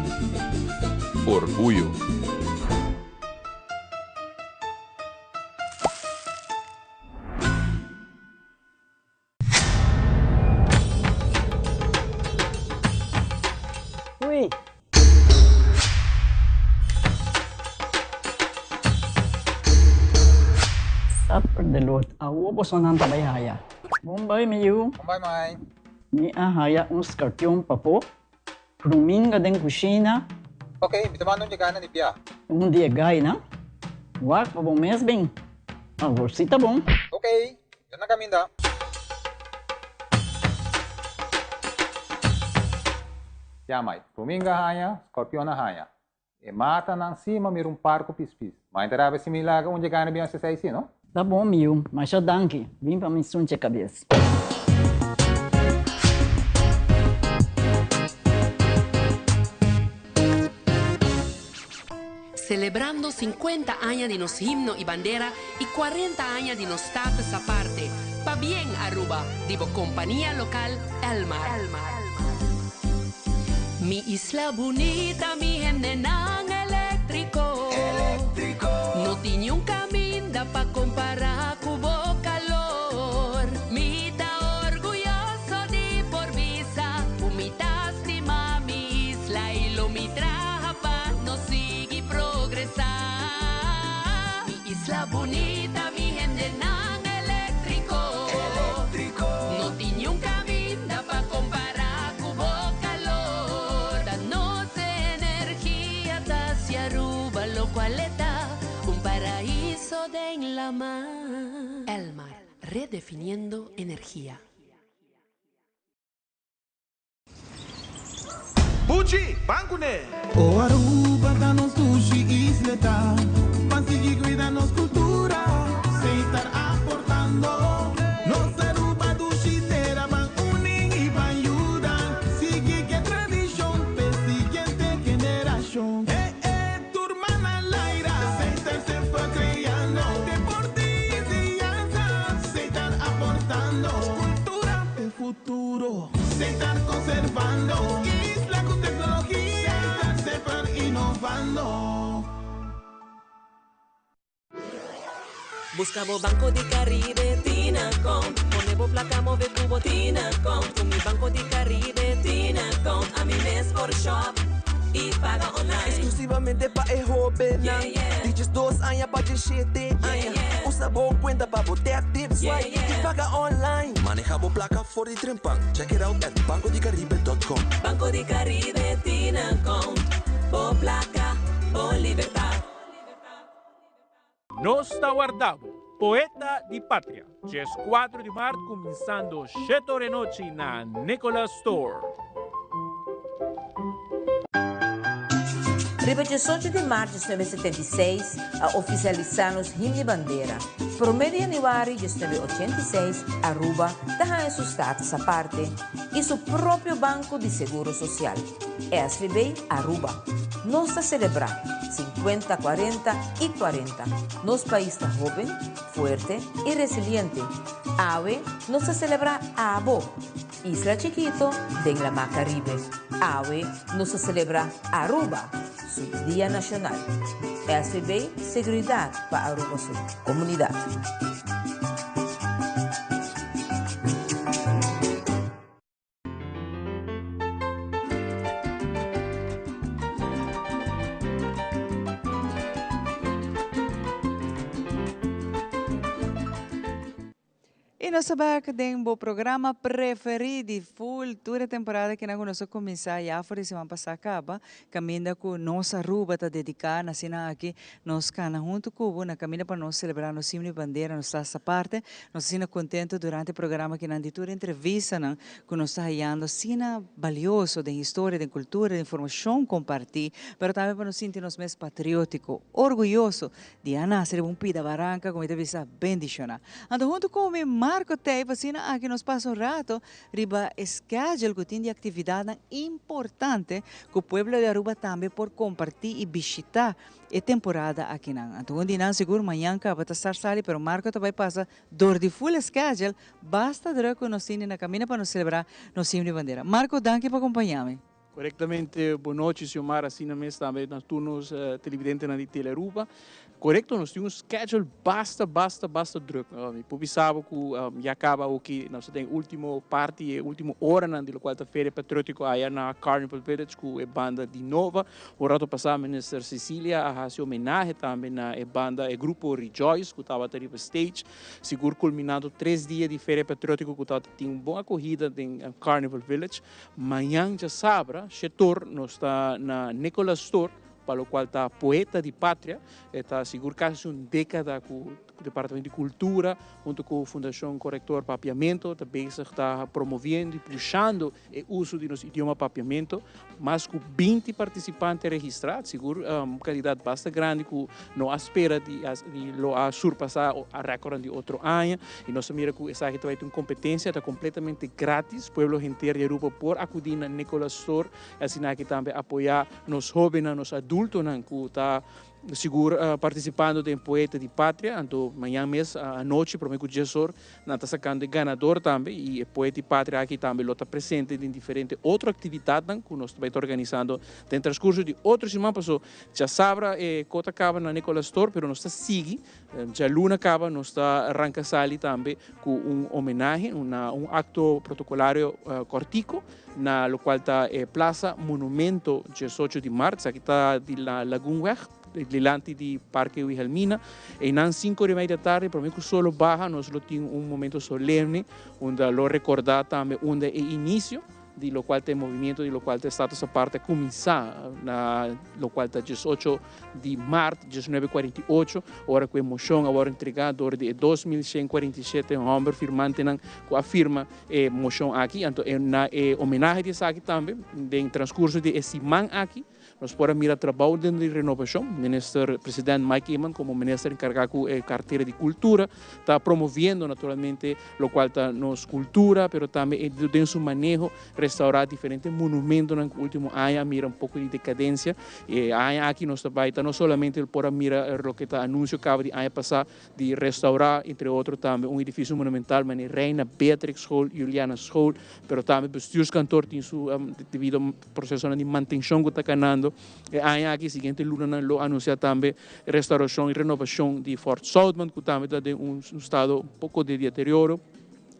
orguyo. Ui. Supper de lot. Awo bosonan ta bai haya. Bon bai mi yu. Bon bai mai. Mi a haya un skarpion papo. Pruminga den kushina. Ok, mi ta manda un yegana di bia. Un di e gainan. Wak pa bo mes bin. Awor si ta bon. Ok, mi ta na kaminda. Ya mai, pruminga haña, skorpion a haña. E matanan si ma mira un par ku pispis. Ma e ta rabia si mi laga un yegana bin hasi esei si, no? Ta bon mi yu, masha danki. Bin pa mi sunche kabes. Celebrando 50 aña di nos himno y bandera y 40 aña di nos status aparte. Pabien Aruba, di bo compania local Elmar. Mi isla bunita, mi hendenan electrico. No tin niun caminda pa compara cu bo calor. Mi ta orguyoso di por bisa cu mi ta stima mi isla y lo mi traha pa nos sigui progresa. Mi isla bunita, mi hendenan electrico. No tin niun caminda pa compara cu bo calor. Ta nos energia ta haci Aruba locual e ta, un paraiso den lama. Elmar, redefiniendo energia. Buchi, ban kuné! O Aruba ta nos dushi isleta, ban sigui cuida nos cultura, Setar aportando. Nos Aruba dushi tera, ban uni y ban yuda, sigui cu e tradicion p'e siguiente generacion. Eh eh, tur man al aire, Setar semper creando, deporte y enseñanza, Setar aportando, cultura p'e futuro. Setar conservando, isla cu tecnologia, Setar semper innovando. Busca bo Banco di Caribe Tina Account. Pone bo placa move cu bo Tina Account. Cu mi Banco di Caribe Tina Account, ami mes por shop y paga online. Exclusivamente pa e hobennan. Di 12 aña pa 17 aña. Usa bo cuenta pa bo tap, tip, swipe y paga online. Maneha bo placa for di trempan. Check it out at bancodicaribe.com. Banco di Caribe Tina Account. Bo placa, bo libertad. Nos ta warda bo, Poeta di Patria, 14 di maart cuminsando 7 or anochi na Nicolas Store. Riba 18 di maart 1976 a oficialisa nos himno y bandera. Prome di januari 1986 Aruba ta haya su status aparte y su propio banco di seguro social, SVB Aruba. Nos ta celebra 50, 40 y 40. Nos pais ta hoben, fuerte y resiliente. Awe nos ta celebra abo, isla chikito den Lama Caribe. Awe nos ta celebra Aruba, su Dia Nacional. SVB, seguridad pa Aruba su comunidad. Y nos ta bek den bo programa preferi di full tur e temporada kinan cu nos a cuminsa ya for di siman pasa caba, caminda cu nos Aruba ta dedica na asina aki nos cana hunto cu bo na caminda pa nos celebra nos himno y bandera, nos ta aparte, nos asina contento durante e programa kinan di tur entrevistanan cu nos ta hayando asina balioso den historia, den cultura, den informacion comparti, pero tambe pa nos sinti nos mes patriotico, orguyoso Di a nase riba un pida baranka ku mi ta bisa bendishoná. Anto huntu ku mi Marco Tijp asina aki nos pasa un rato riba e schedule ku tin di aktividatnan importante ku pueblo di Aruba tambe por kompartí i bishitá e temporada akinan. Anto un di nan sigur mañan kaba ta star sali pero Marco ta bai pasa dor di full e schedule basta druk ku nos tin di na kaminda pa nos selebrá nos himno di bandera. Marco danki pa kompañá mi. Korektamente, bon nochi Xiomara, asina mes tambe na tur nos televidentenan di Telearuba. Korekto, nos tin un schedule basta, basta, basta druk. Mi por bisa bo ku ya kaba awoki nos ta den e ultimo parti, e ultimo oranan di lokual ta Feria Patriotiko aya na Carnival Village ku e banda di Nova. Un rato pasá Minister Cecilia a hasi homenahe tambe na e banda, e grupo Rejoice ku tabata riba stage. Sigur kulminando tres dia di Feria Patriotiko ku tabata tin un bon akohida den Carnival Village. Mañan djasabra, shetor, nos ta na Nicolas Store, pa lokual ta Poeta di Patria. E ta sigur kasi un dékada ku Departamento di Kultura huntu ku Fundashon Korektor Papiamento ta bezig ta promoviendo i pushando e uso di nos idioma Papiamento. Mas ku 20 partisipante registrá, sigur un kantidat basta grandi ku no a spera di lo a surpasá a rèkòrnan di otro aña. I nos ta mira ku esaki ta bai ta un kompetensia, ta kompletamente gratis. Pueblo henter di Aruba por akudí na Nicolas Store i asina aki tambe apoyá nos hóbennan, nos adultonan ku ta sigur partisipando den Poeta di Patria. Anto mañan mes anochi promé ku dies or nan ta sakando e ganador tambe i e Poeta di Patria aki tambe lo ta presente den diferente otro aktividatnan ku nos ta bai ta organisando den transkurso di otro siman. Paso djasabra e kos ta kaba na Nicolas Store pero nos ta sigui Djaluna kaba nos ta ranka sali tambe ku un homenahe, na un akto protokolario kòrtiku na lokual ta e Plaza Monumento 18 di mart, esaki ta di la Lagunweg, dilanti di Parke Wilhelmina. Einan sinku ora i mei di atardi promé ku sol lo baha nos lo tin un momento solemne unda lo rekordá tambe unda e inisio di locual ta e movimiento di locual ta e status aparte a cuminsa na locual ta 18 di maart 1948 ora cu e mocion a worde entrega door di e 2147 homber firmantenan cu a firma e mocion aki. Anto na e homenahe di esaki tambe den transcurso di e siman aki Nos por a mira trabou den di renovacion. Minister President Mike Eman como minister encarga cu e cartera di cultura ta promoviendo naturalmente locual ta nos cultura pero tambe den su maneho restaura diferente monumentonan cu ultimo aña a mira un poco di decadencia. E aña aki nos ta bay ta no solamente por a mira loke ta anuncio caba di aña pasa di restaura entre otro tambe un edificio monumental manera Reina Beatrix School, Juliana School, pero tambe Bestuurskantoor tin su debido procesonan di mantencion cu ta canando. E aña aki, siguiente lunanan lo anuncia tambe restauracion y renovacion di Fort Zoutman cu tambe ta den un estado un poco di deterioro.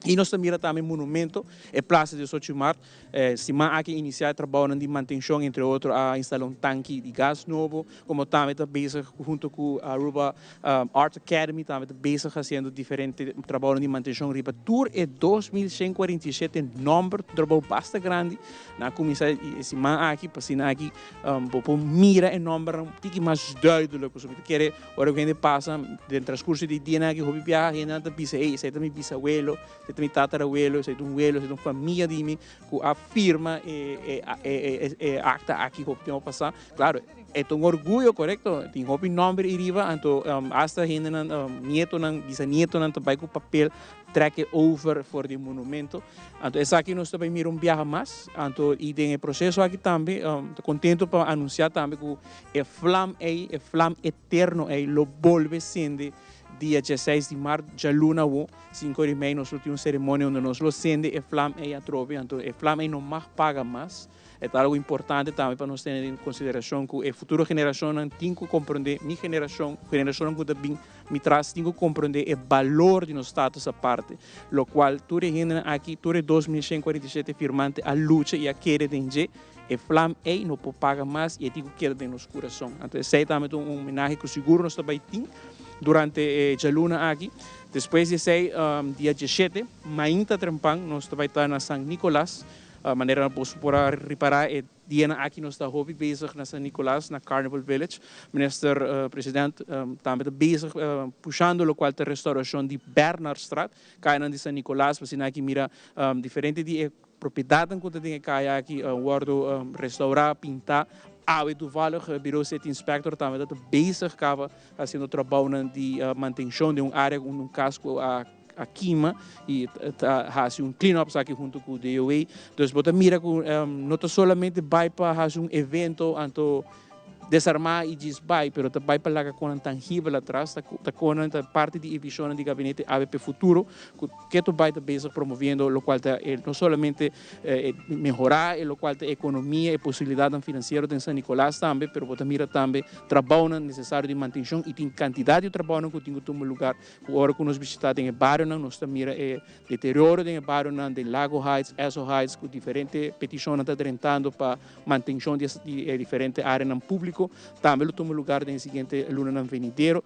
Y nos ta mira tambe monumento, e Plaza 18 Maart. Siman aki inicia e trabounan di mantencion, entre otro a instala un tanki di gas nobo, como tambe ta bezig hunto cu Aruba Art Academy tambe ta bezig haciendo diferente trabounan di mantencion riba tur e 2147 nomber, un trabou basta grandi. Nan a cuminsa e siman aki, pa asina aki bo por mira e nombernan un tiki mas duidelijk, pasobra mi ta kere ora cu hende pasa den transcurso di dianan aki hopi biaha hendenan ta bisa, ey esey ta mi bisawelo, Esei ta mi tatarabuelo, esei ta un welo, esei ta un famia di mi ku a firma e e akta aki hopi tempu pasá. Klaro, e ta un orguyo, korekto? Tin hopi nòmber ei riba, anto asta hendenan, nietonan, bisanietonan ta bai ku papel trèk e over for di e monumento. Anto esaki nos ta bai mira un biaha mas. Anto i den e proseso aki tambe ta kontento pa anunsiá tambe ku e flam ei, e flam eterno ei lo bolbe sende dia dieseis di mart, djaluna awo. Sinku ora i mei nos lo tin un seremonia unda nos lo sende e flam ei atrobe, anto e flam ei no mag paga mas. E ta algu importante tambe pa nos tene den konsiderashon ku e futuro generashonnan tin ku komprondé, mi generashon, generashonnan ku ta bin mi tras tin ku komprondé e balor di nos status aparte, lokual tur e hendenan aki, tur e 2147 firmante a lucha i a kere den dje, e flam ei no por paga mas i e tin ku keda den nos kurason. Anto esei tambe ta un homenahe ku sigur nos ta bai tin durante e djaluna aki. Despues di esei, dia 17, mainta trempan, nos ta bai ta na San Nicolas. Manera boso por a ripará e dianan aki nos ta hopi bezig na San Nicolas, na Carnival Village. Minister President tambe ta bezig pushando lokual ta restaurashon di Bernardstraat, kayanan di San Nicolas, pa asina aki mira diferente di e Propiedatnan ku ta den e kaya aki a wòrdu restourá, pintá. Awe toevallig Bureau City Inspector tambe ta bezig kaba hasiendo trabounan di mantenshon den un área unda un kas ku a kima i ta hasi un clean up esaki huntu ku DOA. Dus bo ta mira ku no ta solamente bai pa hasi un evento anto. desarmá i djis bai, pero ta bai pa laga konan tangibel atras, ta ta konan ta parti di e vishonnan di Gabinete avp Futuro ku ketu bai ta bezig promoviendo lokual ta e no solamente e mehorá e lokual ta e ekonomia, e posibilidatnan finansiero den San Nicolas tambe, pero bo ta mira tambe trabounan nesesario di mantenshon i tin kantidat di trabounan ku tin ku tuma lugar ku ora ku nos bishitá den e barionan nos ta mira e deterioro den e barionan den Lago Heights, Esso Heights ku diferente petishonnan ta drentando pa Mantenshon di e diferente areanan públiko tambe lo tuma lugar den e siguiente lunanan venidero.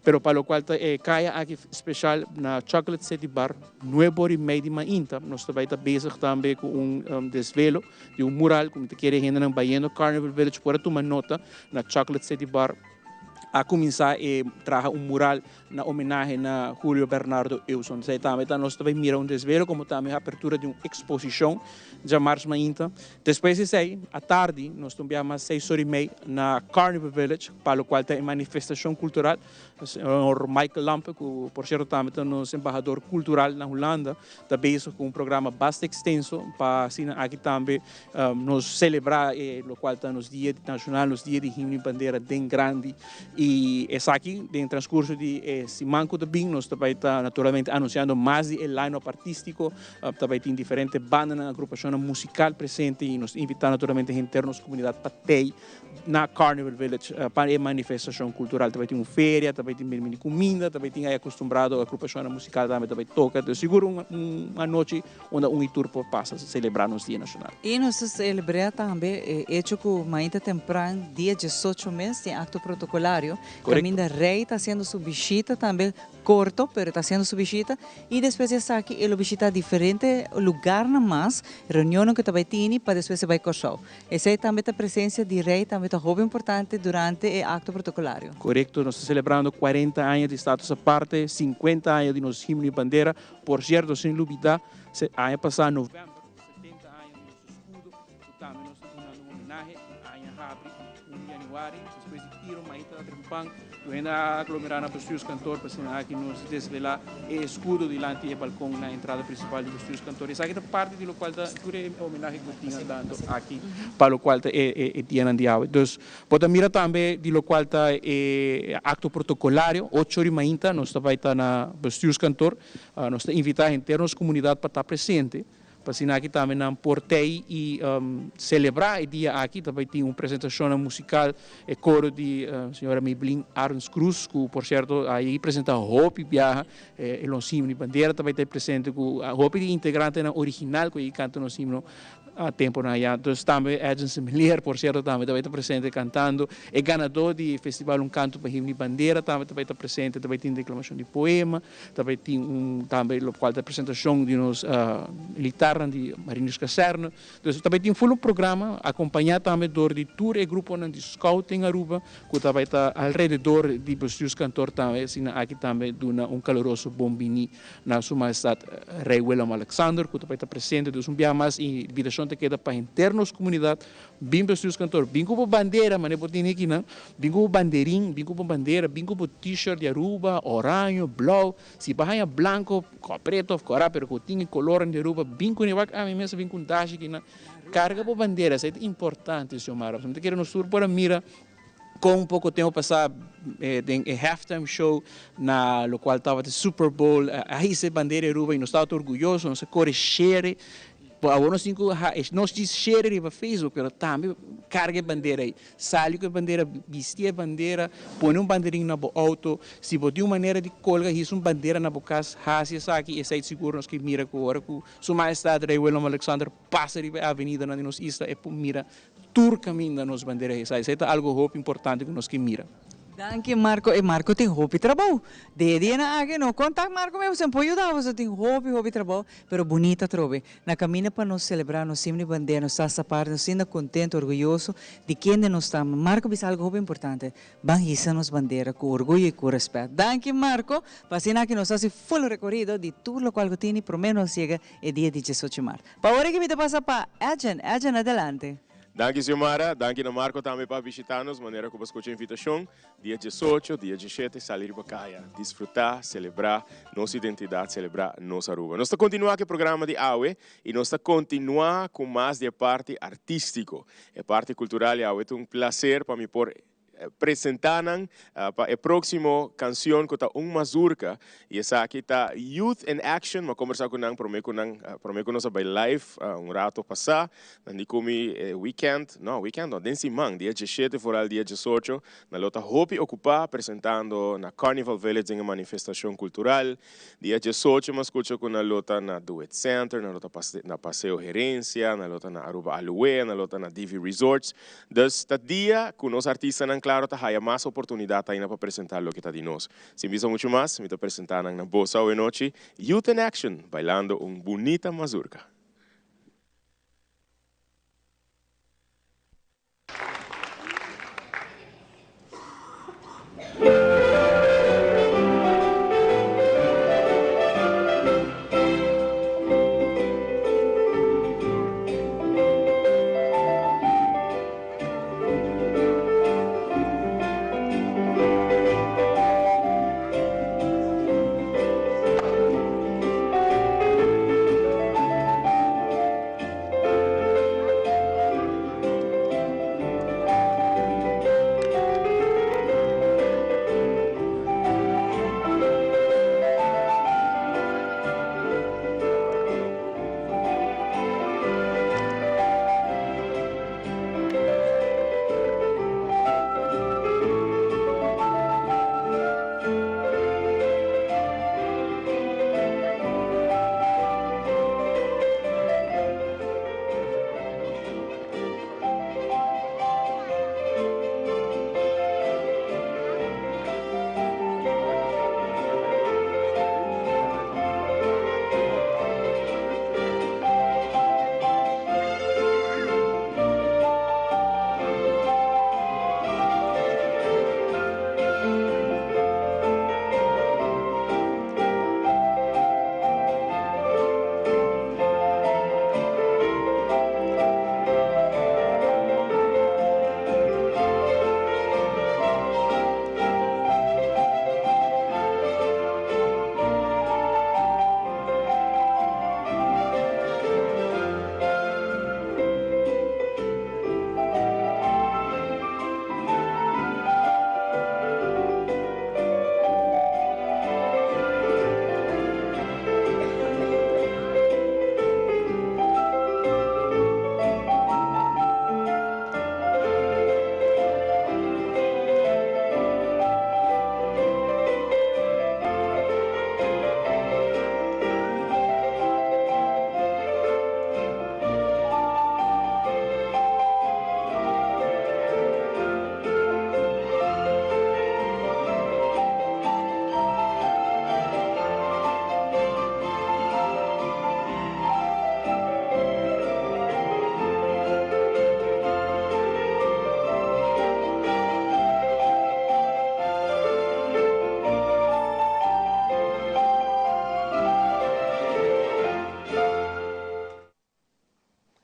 Pero pa lokual ta e kaya aki speshal na Chocolate City Bar, nuebe ora i mei di mainta nos ta bai ta bezig tambe ku un desvelo di un mural ku mi ta kere hendenan bayendo Carnival Village por a tuma nota na Chocolate City Bar a kuminsá e traha un mural na homenahe na Julio Bernardo Euson. Esei tambe ta nos ta bai mira un desvelo como tambe apertura di un exposicion djamars mainta. Despues di esei, atardi, nos ta un biaha mas seis ora y mei na Carnival Village, pa locual ta e manifestacion cultural. Señor Michael Lampe, cu por cierto tambe ta nos embahador cultural na Hulanda, ta bezig cu un programa basta extenso pa asina aki tambe nos celebra e locual ta nos dia nacional, nos dia di himno y bandera den grandi. Y esaki den transcurso di e siman cu ta bin nos ta bay ta naturalmente anunciando mas di e line-up artistico, ta bay tin diferente bandanan, agrupacionnan musical presente y nos ta invita naturalmente henter nos comunidad pa tey na Carnival Village pa e manifestacion cultural. Ta bay tin un feria, ta bay tin mini cuminda, ta bay tin ay acostumbrado agrupacionnan musical tambe ta bay toca. Entonces sigur un anochi unda un y tur por pasa celebra nos Dia Nacional. Y nos ta celebra tambe e hecho cu mainta tempran dia diesocho mes tin acto protocolario caminda Rey ta haciendo su bishita tambe corto pero ta haciendo su bishita y despues di esaki e lo bishita diferente lugarnan mas, reunionnan cu ta bay tini pa despues e bay Corsou. Esey tambe ta presencia di Rey tambe ta hopi importante durante e acto protocolario. Corecto, nos ta celebrando cuarenta aña di status aparte, cincuenta aña di nos himno y bandera. Por cierto, sin lubida, aña pasa november, 70 aña di nos escudo, cu tambe nos ta dunando un homenahe, aña habri, un di januari, despues di tiro maita ta trempan, tur hende a aglomera na Bestuurskantoor pa asina aki nos desvela e escudo dilanti e balcon na entrada principal di Bestuurskantoor. Esaki ta parti di locual ta tur e homenahe cu tin andando aki pa locual ta e dianan di awe. Dus, Bo ta mira tambe di locual ta e acto protocolario, ocho ori mainta nos ta bay ta na Bestuurskantoor. Nos ta invita henter nos comunidad pa ta presente, pa asina aki tambe nan por tey y celebra e dia aki. Ta bay tin un presentacionnan musical, e coro di señora Maybelline Arends Cruz, cu por cierto a yegi presenta hopi biaha e nos himno y bandera ta bay ta presente cu hopi di integrantenan original cu a yegi canta nos himno A temponan ya. Dus tambe Edjean Semeleer, por cierto, tambe ta bay ta presente cantando. E ganador di festival Un Canto pa Himno y Bandera tambe ta bay ta presente, ta bay tin declamacion di poema, ta bay tin un tambe locual ta presentacion di nos militarnan di Marinierskazerne. Dus ta bay tin full un programa, acompaña tambe door di tur e gruponan di Scouting Aruba cu ta bay ta alrededor di Bestuurskantoor tambe, asina aki tambe duna un caluroso bon bini. Na Su Majestad Rey Willem Alexander cu ta bay ta presente dus un biaha mas y invitacion ta keda pa henter nos comunidad bin Bestuurskantoor bin cu bo bandera mane bo tene akinan bin cu bo banderin bin cu bo bandera bin cu bo t-shirt di Aruba oraño blauw si bo haya blanco o preto of cora pero cu tin e colornan di Aruba bin cune wak ami mes a bin cu un dashi akinan carga bo bandera esey ta importante Xiomara pasobra mi ta kere nos tur por a mira Kon poko tempu pasá den e halftime show na lokual tabata e Super Bowl a hisa e bandera di Aruba i nos tabata orguyoso, nos a kore shere. Bo awor nos tin ku nos djis shere riba Facebook pero tambe karga e bandera ei. Sali ku e bandera, bisti e bandera, pone un banderin na bo outo. Si bo tin un manera di kolga hisa un bandera na bo kas, hasi esaki. Esei sigur nos ke mira ku ora ku Su Mahestad Rey Willem Alexander pasa riba e avenidanan di nos isla e por mira Tur caminda nos bandera hesa. Esey ta algo hopi importante cu nos ke mira. Danki Marco. E Marco tin hopi trabou. De e dianan aki no contact Marco mi boso por yuda boso tin hopi hopi trabou pero bunita atrobe. Na caminda pa nos celebra nos himno y bandera nos ta hasta parti nos sinta contento orguyoso di kende nos ta. Marco bisa algo hopi importante ban hisa nos bandera cu orguyo y cu respet. Danki Marco pa asina aki nos haci full recorido di tur locual cu tini prome nos yega e dia di diesocho mart. Pa ora ki mi ta pasa pa Edjean, Edjean adelante. Danki Xiomara, danki na Marco tambe pa bishita nos, manera cu bo a scucha invitacion, dia diesocho, dia diesshete, sali riba caya, disfruta, celebra nos identidad, celebra nos Aruba. Nos ta continua cu e programa di awe y nos ta continua cu mas di e parti artistico, e parti cultural y awe ta un placer pa mi por presenta nan pa e proximo cancion cu ta un mazurka y esaki ta Youth in Action. Mi a combersa cu nan prome cu nan prome cu nos a bay live un rato pasa. Nan di cu mi e weekend, no weekend no, den siman dia diesshete foral dia diesocho nan lo ta hopi ocupa presentando na Carnival Village den e manifestacion cultural. Dia diesocho mi a scucha cu nan lo ta na Duet Center, nan lo ta na Paseo Herencia, nan lo ta na Aruba Aloe, nan lo ta na Divi Resorts. Dus ta dia cu nos artistanan claro ta haya mas oportunidad ainda pa presenta loke ta di nos. Sin bisa mucho mas, mi ta presenta nan na boso awe nochi, Youth in Action, bailando un bunita mazurka.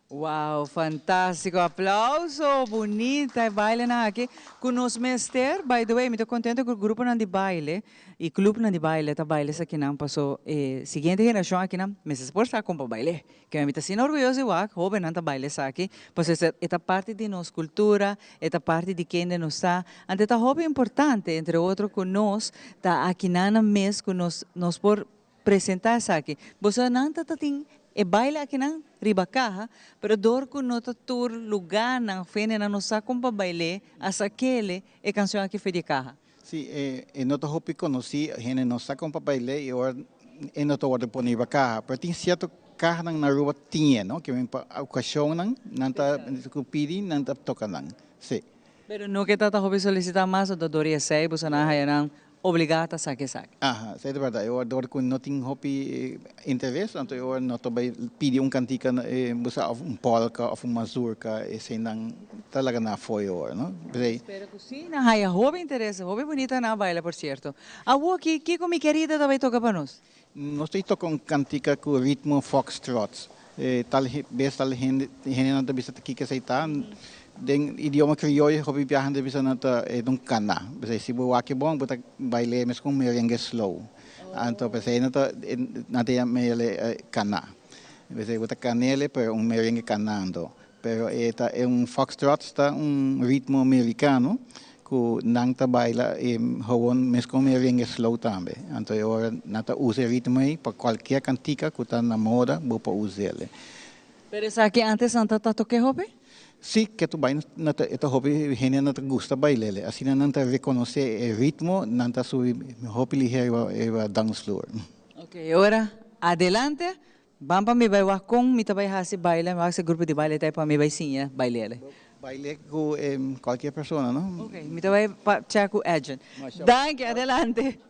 Wow, fantástico. Aplauso, bunita e bailenan aki cu nos mester. By the way, mi ta contento cu gruponan di baile y clubnan di baile ta baile esakinan paso e siguiente generacion akinan mester por sa con pa baile. Ke mi ta asina orguyoso di wak hobennan ta baila esaki, pasobra e ta parti di nos kultura, e ta parti di kende nos ta. Anto e ta hopi importante, entre otro, ku nos ta akinan mes ku nos nos por presentá esaki. Boso nan ta ta tin e baile akinan riba kaha, pero dor ku no ta tur lugánan, fendenan no sa kon pa bail'é, a sak'é e kanshon aki for di e kaha. Sí, e no ta hopi konosí, hende no sa kon pa bail'é i ora e no ta wòrdu pone riba kaha. Pero tin sierto kahanan na Aruba tin e, no? Ke men pa okashonnan nan ta ku pidi nan ta toka nan, sí. Pero no ke ta ta hopi solisitá mas, anto dor di esei boso nan haya nan obligá ta saki esaki. Aha, esei ta bèrdat. E ora dor ku no tin hopi interes, anto e ora no ta bai pidi un kantika, bo sa, òf un pòlka òf un mazurka, eseinan ta laga nan afó e ora, no? P'esei. Spera ku si, nan haya hopi interes, hopi bunita nan baila por sierto. Awoki, kiko mi kerida ta bai toka pa nos? Nos ta toka un kantika ku ritmo foxtrot. Tal bes tal hende hendenan ta bisa ta kiko esei ta. Den idioma krioyo hopi biaha nan ta bisa nan ta e ta un kana. P'esei si bo wak e bon bo ta bail'é meskos un merengue slow. Anto p'esei nan ta nan ta yama el kana. P'esei bo ta kan'el pero un merengue kanando. Pero e ta e un foxtrot ta un ritmo mericano cu nan ta baila e gewoon mescon merengue slow tambe. Anto e ora nan ta usa e ritmo ey pa cualkier cantica cu ta na moda bo por us'el. Pero esaki antes nan ta ta toke hopi? Si, ke tu bai na ta e ta hopi hende nan ta gusta bail'el. Asina nan ta reconoce e ritmo nan ta subi hopi liher riba riba dansvloer. Ok, e ora adelante. Ban pa mi bai wak kon mi ta bai hasi baile, mi wak si grupo di baile ta ei pa mi bai siña bailele. Baile ku cualkier persona no? Ok, mi ta bai pa check ku Edjean. Danki, adelante.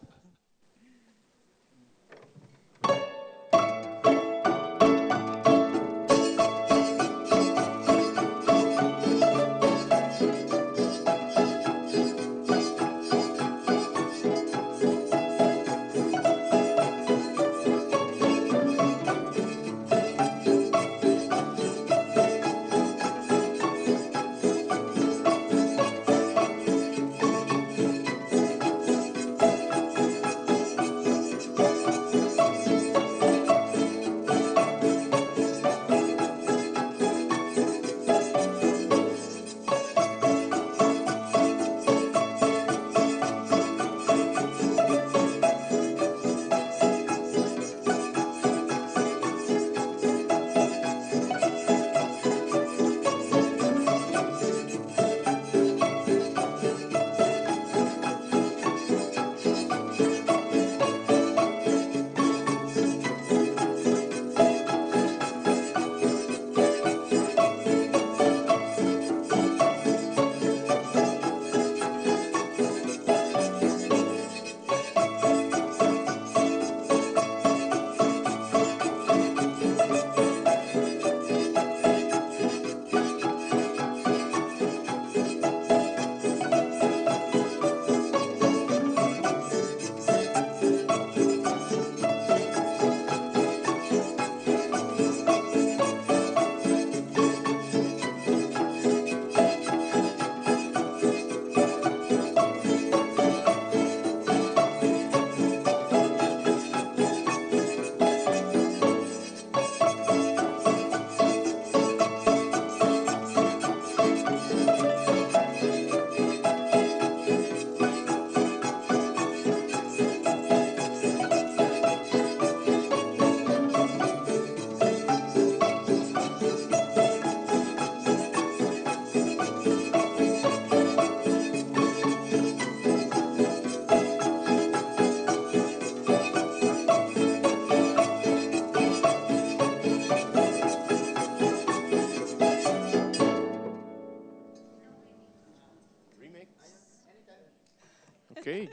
Ok.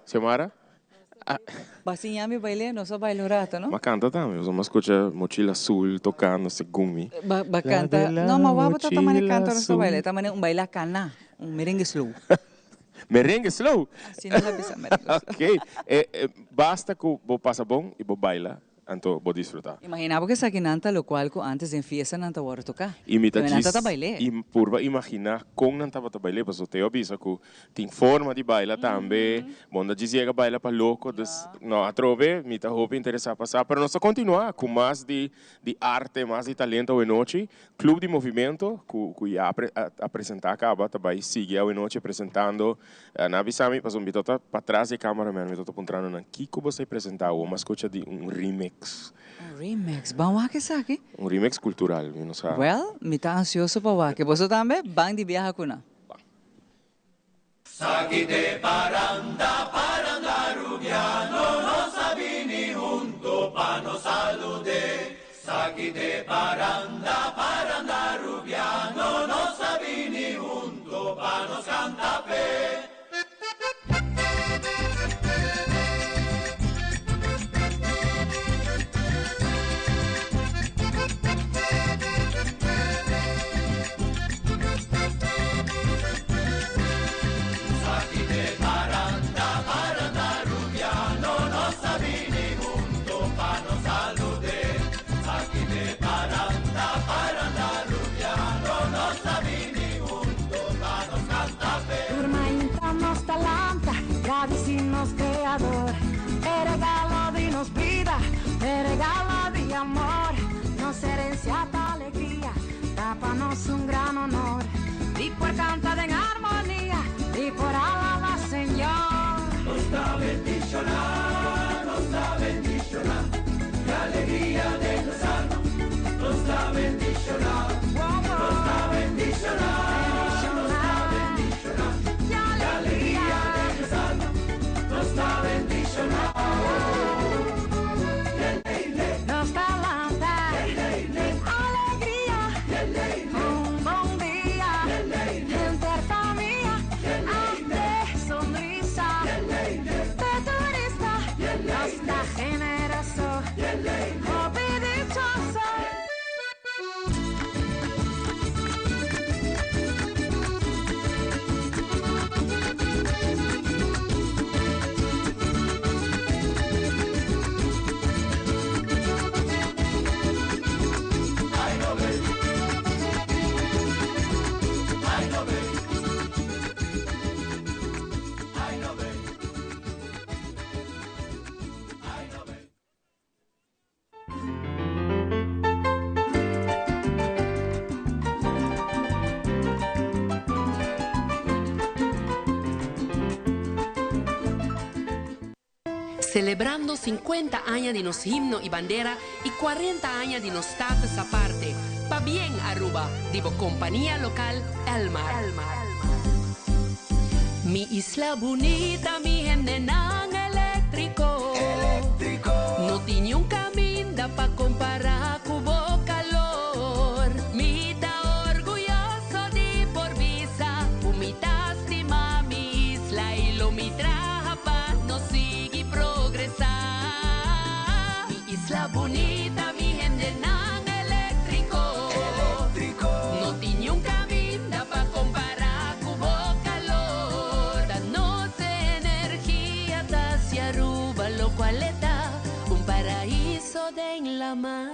Xiomara? Ba siña mi baile, nos a baila un rato, no? Ma canta tambe, pasobra mi a scucha Mochila Azul tocando segun mi. Ba ba canta, no, ma wou bo ta mane canta ora nos ta baila, e ta mane un baila cana, un merengue slow. Merengue slow? Asina la bisa merengue slow. Ok, basta cu bo pasa bon y bo baila Anto bo disfruta. Imagina bo ku esaki nan ta lokual ku antes den fiesta nan ta wòrdu toká. I mi ta Nan djis ta bail'é. I purba imaginá kon nan tabata bail'é pasobra Teo a bisa ku tin forma di baila tambe. Bo no ta djis yega baila pa loko. Dus no atrobe mi ta hopi interesá pa sa. Pero nos ta kontinuá ku mas di di arte, mas di talento awenochi. Club di Movimento ku ku ya a presentá kaba ta bai sigui awenochi presentando. Nan a bisa mi pasobra mi tabata patras di e camera man, mi tabata puntrando nan kiko bo sa presenta awor, mi a scucha di un remix. Un remix? Ban wak esaki? Un remix cultural, mi no sa. Well, mi ta ansioso pa wak. Boso tambe? Ban di biaha cu nan. Ban. Saki te paranda, paranda Rubiano, nos a bini hunto pa nos salude. Saki te paranda, paranda Rubiano, nos a bini hunto pa nos canta p'e. Saki te paranda, paranda Rubiano, nos a bini hunto pa nos salude. Nos herencia ta alegria, ta pa nos un gran honor di por canta den armonia, di por alaba Señor. Nos ta bendiciona, nos ta bendiciona, e alegria den nos alma. Nos ta bendiciona, nos ta bendiciona, nos ta bendiciona, e alegria den nos alma. Nos ta bendiciona. Nos ta lanta alegria, un bon dia, henter famia, arte, sonrisa, te turista, nos ta generoso, hopi dichoso. Celebrando 50 aña di nos himno y bandera y 40 aña di nos status aparte. Pabien Aruba, di bo compania local Elmar. Mi isla bunita, mi hendenan electrico. Electrico. No tin un caminda pa compara cu bo calor. Mi ta orguyoso di por bisa, cu mi ta stima mi isla y lo mi traha pa nos sigui progresa. Mi isla bunita, mi hendenan electrico. Electrico. No tin un caminda pa compara cu bo calor. Da nos energia ta haci Aruba locual e ta, un paraiso den lama.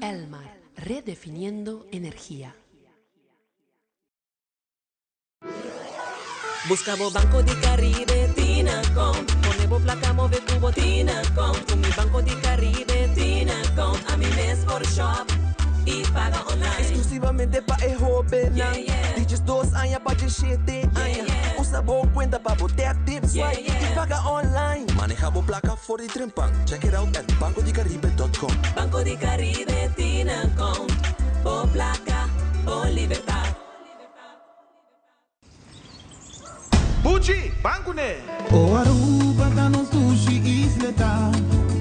Elmar, redefiniendo energia. Busca bo Banco di Caribe tin account. Pone bo placa move cu bo tin account. Cu mi Banco di Caribe tin account. Ami mes por shop y paga online. Exclusivamente pa e hobennan. Di 12 aña pa 17 aña. Usa bo cuenta pa bo tap, tip, swipe y paga online. Maneha bo placa for di trempan. Check it out at bancodicaribe.com. Banco di Caribe tin account. Bo placa, bo libertad. Buchi, ban cune! O Aruba ta nos dushi isla ta,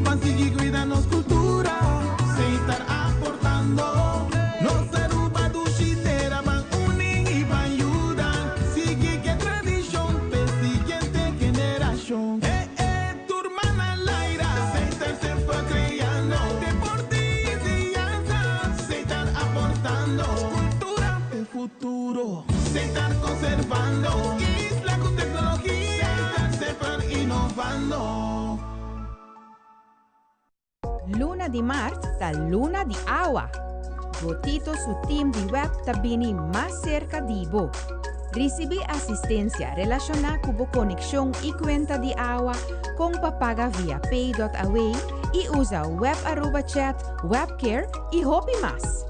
ban sigui cuida nos cultura, Setar aportando. Nos Aruba dushi tera, ban uni y ban yuda, sigui cu e tradicion p'e siguiente generacion. Eh eh, tur man laira, Setar semper creando, deporte y enseñanza, Setar aportando, cultura p'e futuro, Setar conservando, isla cu tecnologia, Setar semper innovando. Luna di maart ta luna di awa. Botito su team di web ta bini mas cerca di bo. Ricibi asistencia relaciona cu bo conexion y cuenta di awa con pa paga via pay.aw y usa web Aruba Chat, Webcare y hopi mas.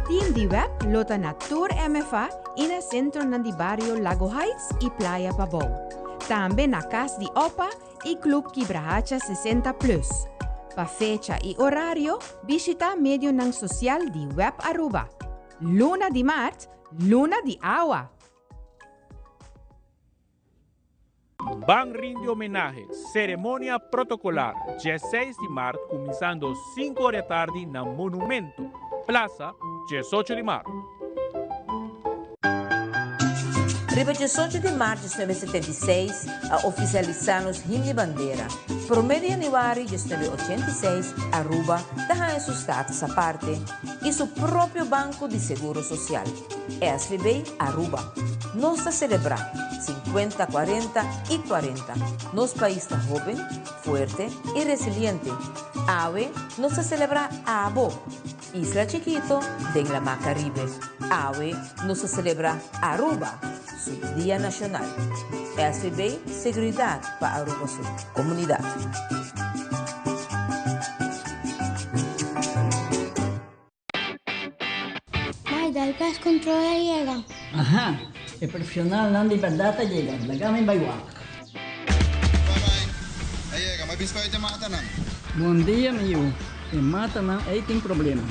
Team di web lo ta na tur MFA y na centronan di bario Lago Heights y Playa Pabou. Tambe na Cas di Opa y Club Kibrahacha 60 Plus. Pa fecha y horario, bishita medionan social di Web Aruba. Luna di maart, luna di awa. Ban rindi homenahe, ceremonia protocolar, 16 di maart cuminsando 5 or di atardi na Monumento, Plaza, 18 di maart. Riba 18 di maart 1976 a oficialisa nos himno y bandera. Prome di januari 1986 Aruba ta haya su status aparte y su propio banco di seguro social, SVB Aruba. Nos ta celebra 50, 40 y 40. Nos pais ta hoben, fuerte y resiliente. Awe nos ta celebra abo, Isla chikito den Lama Caribe. Awe nos ta celebra Aruba, su Dia Nacional. SVB, seguridad pa Aruba su comunidad. Del Pest Control a yega. Aha, e profesionalnan di berdad a yega, laga mi bai wak. Bye bye, a yega, mi a bin spuit e matanan. Bon dia mi yu, e matanan ei tin problema.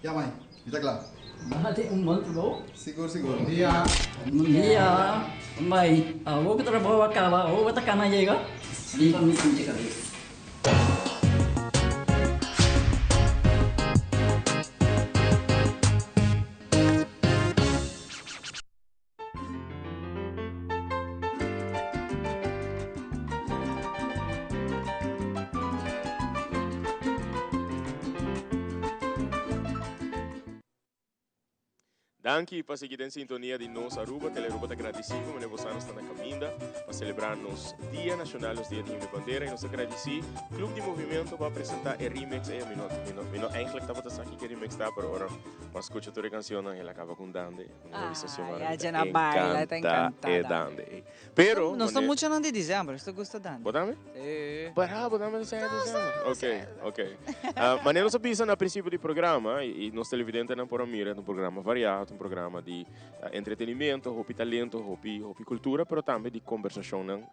Ya mai, mi ta kla. Bo hasi un bon trabou. Sigur, sigur. Bon dia. Bon dia. Mai, awor ku trabou a kaba, awor bo ta kana yega? Riba mi pinche kabes. Danki pa sigui den sintonia di Nos Aruba. Telearuba ta gradisí ku mene bosan sta na kaminda pa selebrá nos Dia Nashonal, nos Dia di Himno i Bandera. I nos ta gradisí Club di Movimento pa presentá e remix ei. Mi no, mi no, mi no eigenlijk tabata sa kiko e remix ta, pero ora mi a skucha tur e kanshonnan el a kaba ku un dande. Ah, ya na baila, ta encantada. Pero, Nos ta muchanan di diciember, nos ta gusta dande. Bo tambe? Sí. Para, bo tambe ta di diciember? Ok, ok. Manera nos a bisa na principio di programa, y nos televidentenan por a mira, ta un programa variado, ta un programa di entretenimiento, hopi talento, hopi, hopi cultura, pero tambe di conversacionnan.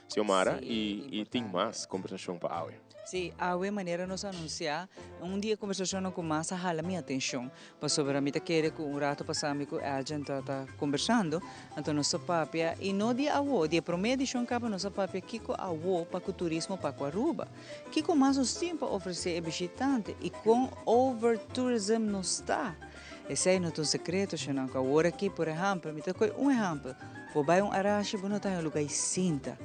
Xiomara, Sí, y tin mas conversacion pa awe. Sí, awe manera nos a anuncia, un di e conversacionnan cu mas a hala mi atencion, pasobra mi ta kere cu un rato pasa mi cu Elgin ta ta conversando, anto nos a papia, y no di awo, di e prome edicion caba nos a papia kico awo pa cu turismo pa cu Aruba, kico mas nos tin pa ofrece e bishitante y con over tourism nos ta. Esei no ta un sekreto, shonnan, ku awor aki, por ehèmpel, mi ta kohe un ehèmpel, bo bai un arashi, bo no ta haña un lugá i sinta.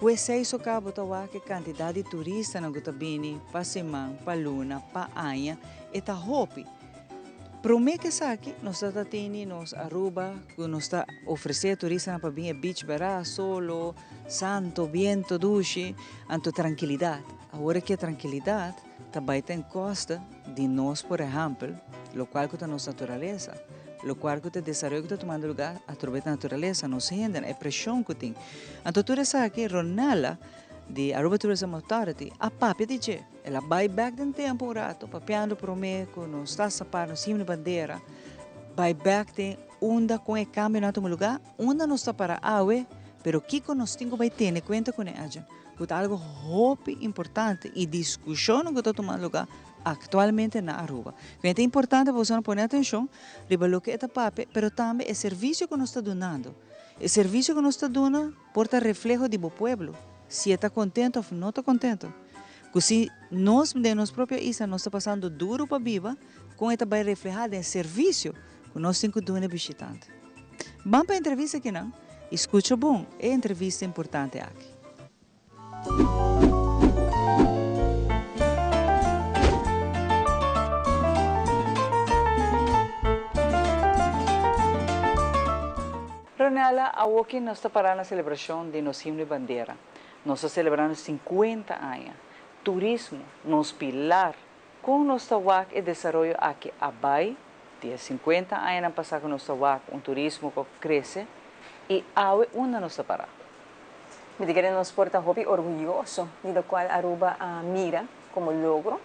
Ku esei so kaba bo ta wak e kantidat di turistanan ku ta bini pa siman, pa luna, pa aña, e ta hopi. Promé ku esaki nos ta ta tini nos Aruba ku nos ta ofresé e turistanan pa bin e beach bera, solo, santo, biento dushi, anto trankilidat. Awor aki e trankilidat. Ta bai ten koste di nos, por ehèmpel, lokual ku ta nos naturalesa, lokual ku ta desaroyo ku ta tumando lugá atrobe ta naturalesa, nos hendenan, e preshon ku tin. Anto tur esaki Ronella di Aruba Tourism Authority a papia di dje. El a bai bèk den tempu un rato papiando promé ku nos ta sapar nos himno bandera, bai bèk den unda kon e kambionan a tuma lugá, unda nos ta para awe, pero kiko nos tin ku bai tene kuenta kuné aja. Ku ta algo hopi importante i diskushonnan ku ta tuma lugá aktualmente na Aruba. Ku ta importante pa bosonan pone atenshon riba loke e ta papia, pero tambe e servisio ku nos ta dunando. E servisio ku nos ta duna por ta refleho di bo pueblo, si e ta kontento òf no ta kontento. Ku si nos den nos propio isla nos ta pasando duru pa biba, kon e ta bai reflehá den e servisio ku nos tin ku duna e bishitante. Ban pa e entrevista akinan i skucha bon e entrevista importante aki. Ronella, awoki nos ta pará na selebrashon di nos himno i bandera. Nos ta selebrando sinkuenta aña. Turismo, nos pilar. Kon nos ta wak e desaroyo aki a bai di e sinkuenta añanan pasá ku nos ta wak un turismo ku a krese i awe unda nos ta pará? Mi ta kere nos por ta hopi orguyoso di lokual Aruba a mira komo logro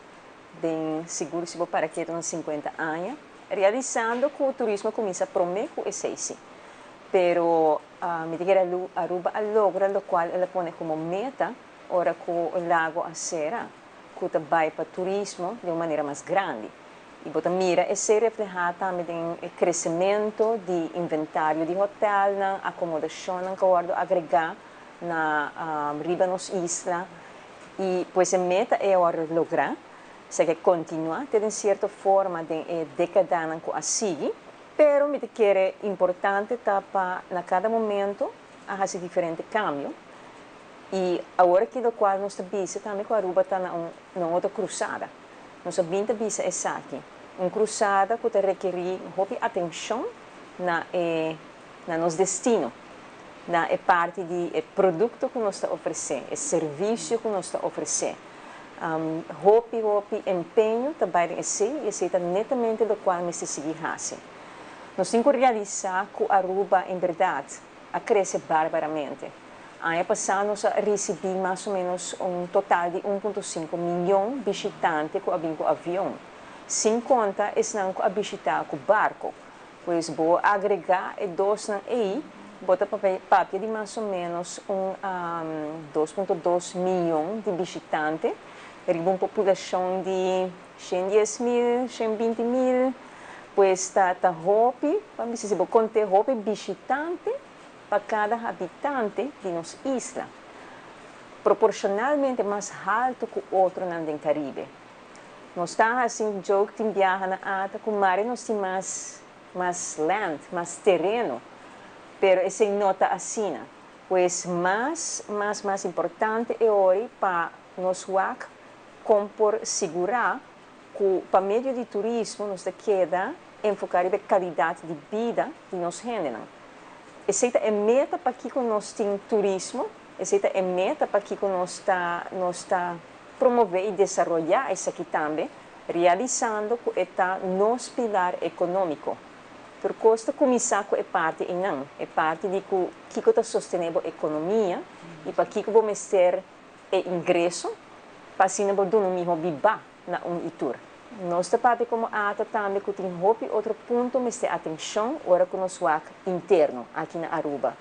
den sigur si bo para ketu na sinkuenta aña, realisando ku turismo a kuminsá promé ku esei si. Pero mi ta kere Aruba a logra lokual el a pone komo meta ora ku lago a sera. ku ta bai pa turismo den un manera mas grandi. I bo ta mira esei reflehá tambe den e kresementu di inventario di hotèlnan, akomodashonnan ku a wòrdu agregá na riba nos isla. I pues e meta ei a wòrdu lográ, esaki a kontinuá te den sierto forma den e dékadanan ku a sigui. Pero mi ta kere importante ta pa na kada momento a hasi diferente kambio. I awor aki lokual nos ta bisa tambe ku Aruba ta na un na un otro krusada. Nos a bin ta bisa esaki, un krusada ku ta rekerí hopi atenshon na e na nos destino, na e parti di e produkto ku nos ta ofresé, e servisio ku nos ta ofresé. Hopi hopi empeño ta bai den esei i esei ta netamente lokual mester sigui hasi. Nos tin ku realisá ku Aruba en bèrdat a krese barbaramente. Aña pasá nos a risibí mas o ménos un total di 1.5 mion bishitante ku a bin ku avion, sin konta esnan ku a bishitá ku barko. Pues bo agregá e dosnan ei, bo ta papia di mas o ménos un 2.2 mion di bishitante riba un populashon di 110 mil, 120 mil. Pues ta hopi, pa bisa si bo kont'é hopi bishitante pa kada habitante di nos isla. Proporshonalmente mas haltu ku otronan den Karibe. Nos ta hasi un joke tin biaha na ata ku mare nos tin mas land, mas tereno, pero esei no ta asina. Pues mas, mas, mas importante e ori pa nos wak kon por sigurá ku pa medio di turismo nos ta keda enfoká riba e kalidat di bida di nos hendenan. Esei ta e meta pakiko nos tin turismo, esei ta e meta pakiko nos ta promové i desaroyá esaki tambe, realisando ku e ta nos pilar ekonómiko. Tur kos ta kuminsá ku e parti einan, e parti di ku kiko ta sostené bo ekonomia i pakiko bo mester e ingreso pa asina bo duna mihó biba na un i tur. Nos ta papia komo ATA tambe ku tin hopi otro punto mester atenshon ora ku nos wak interno aki na Aruba.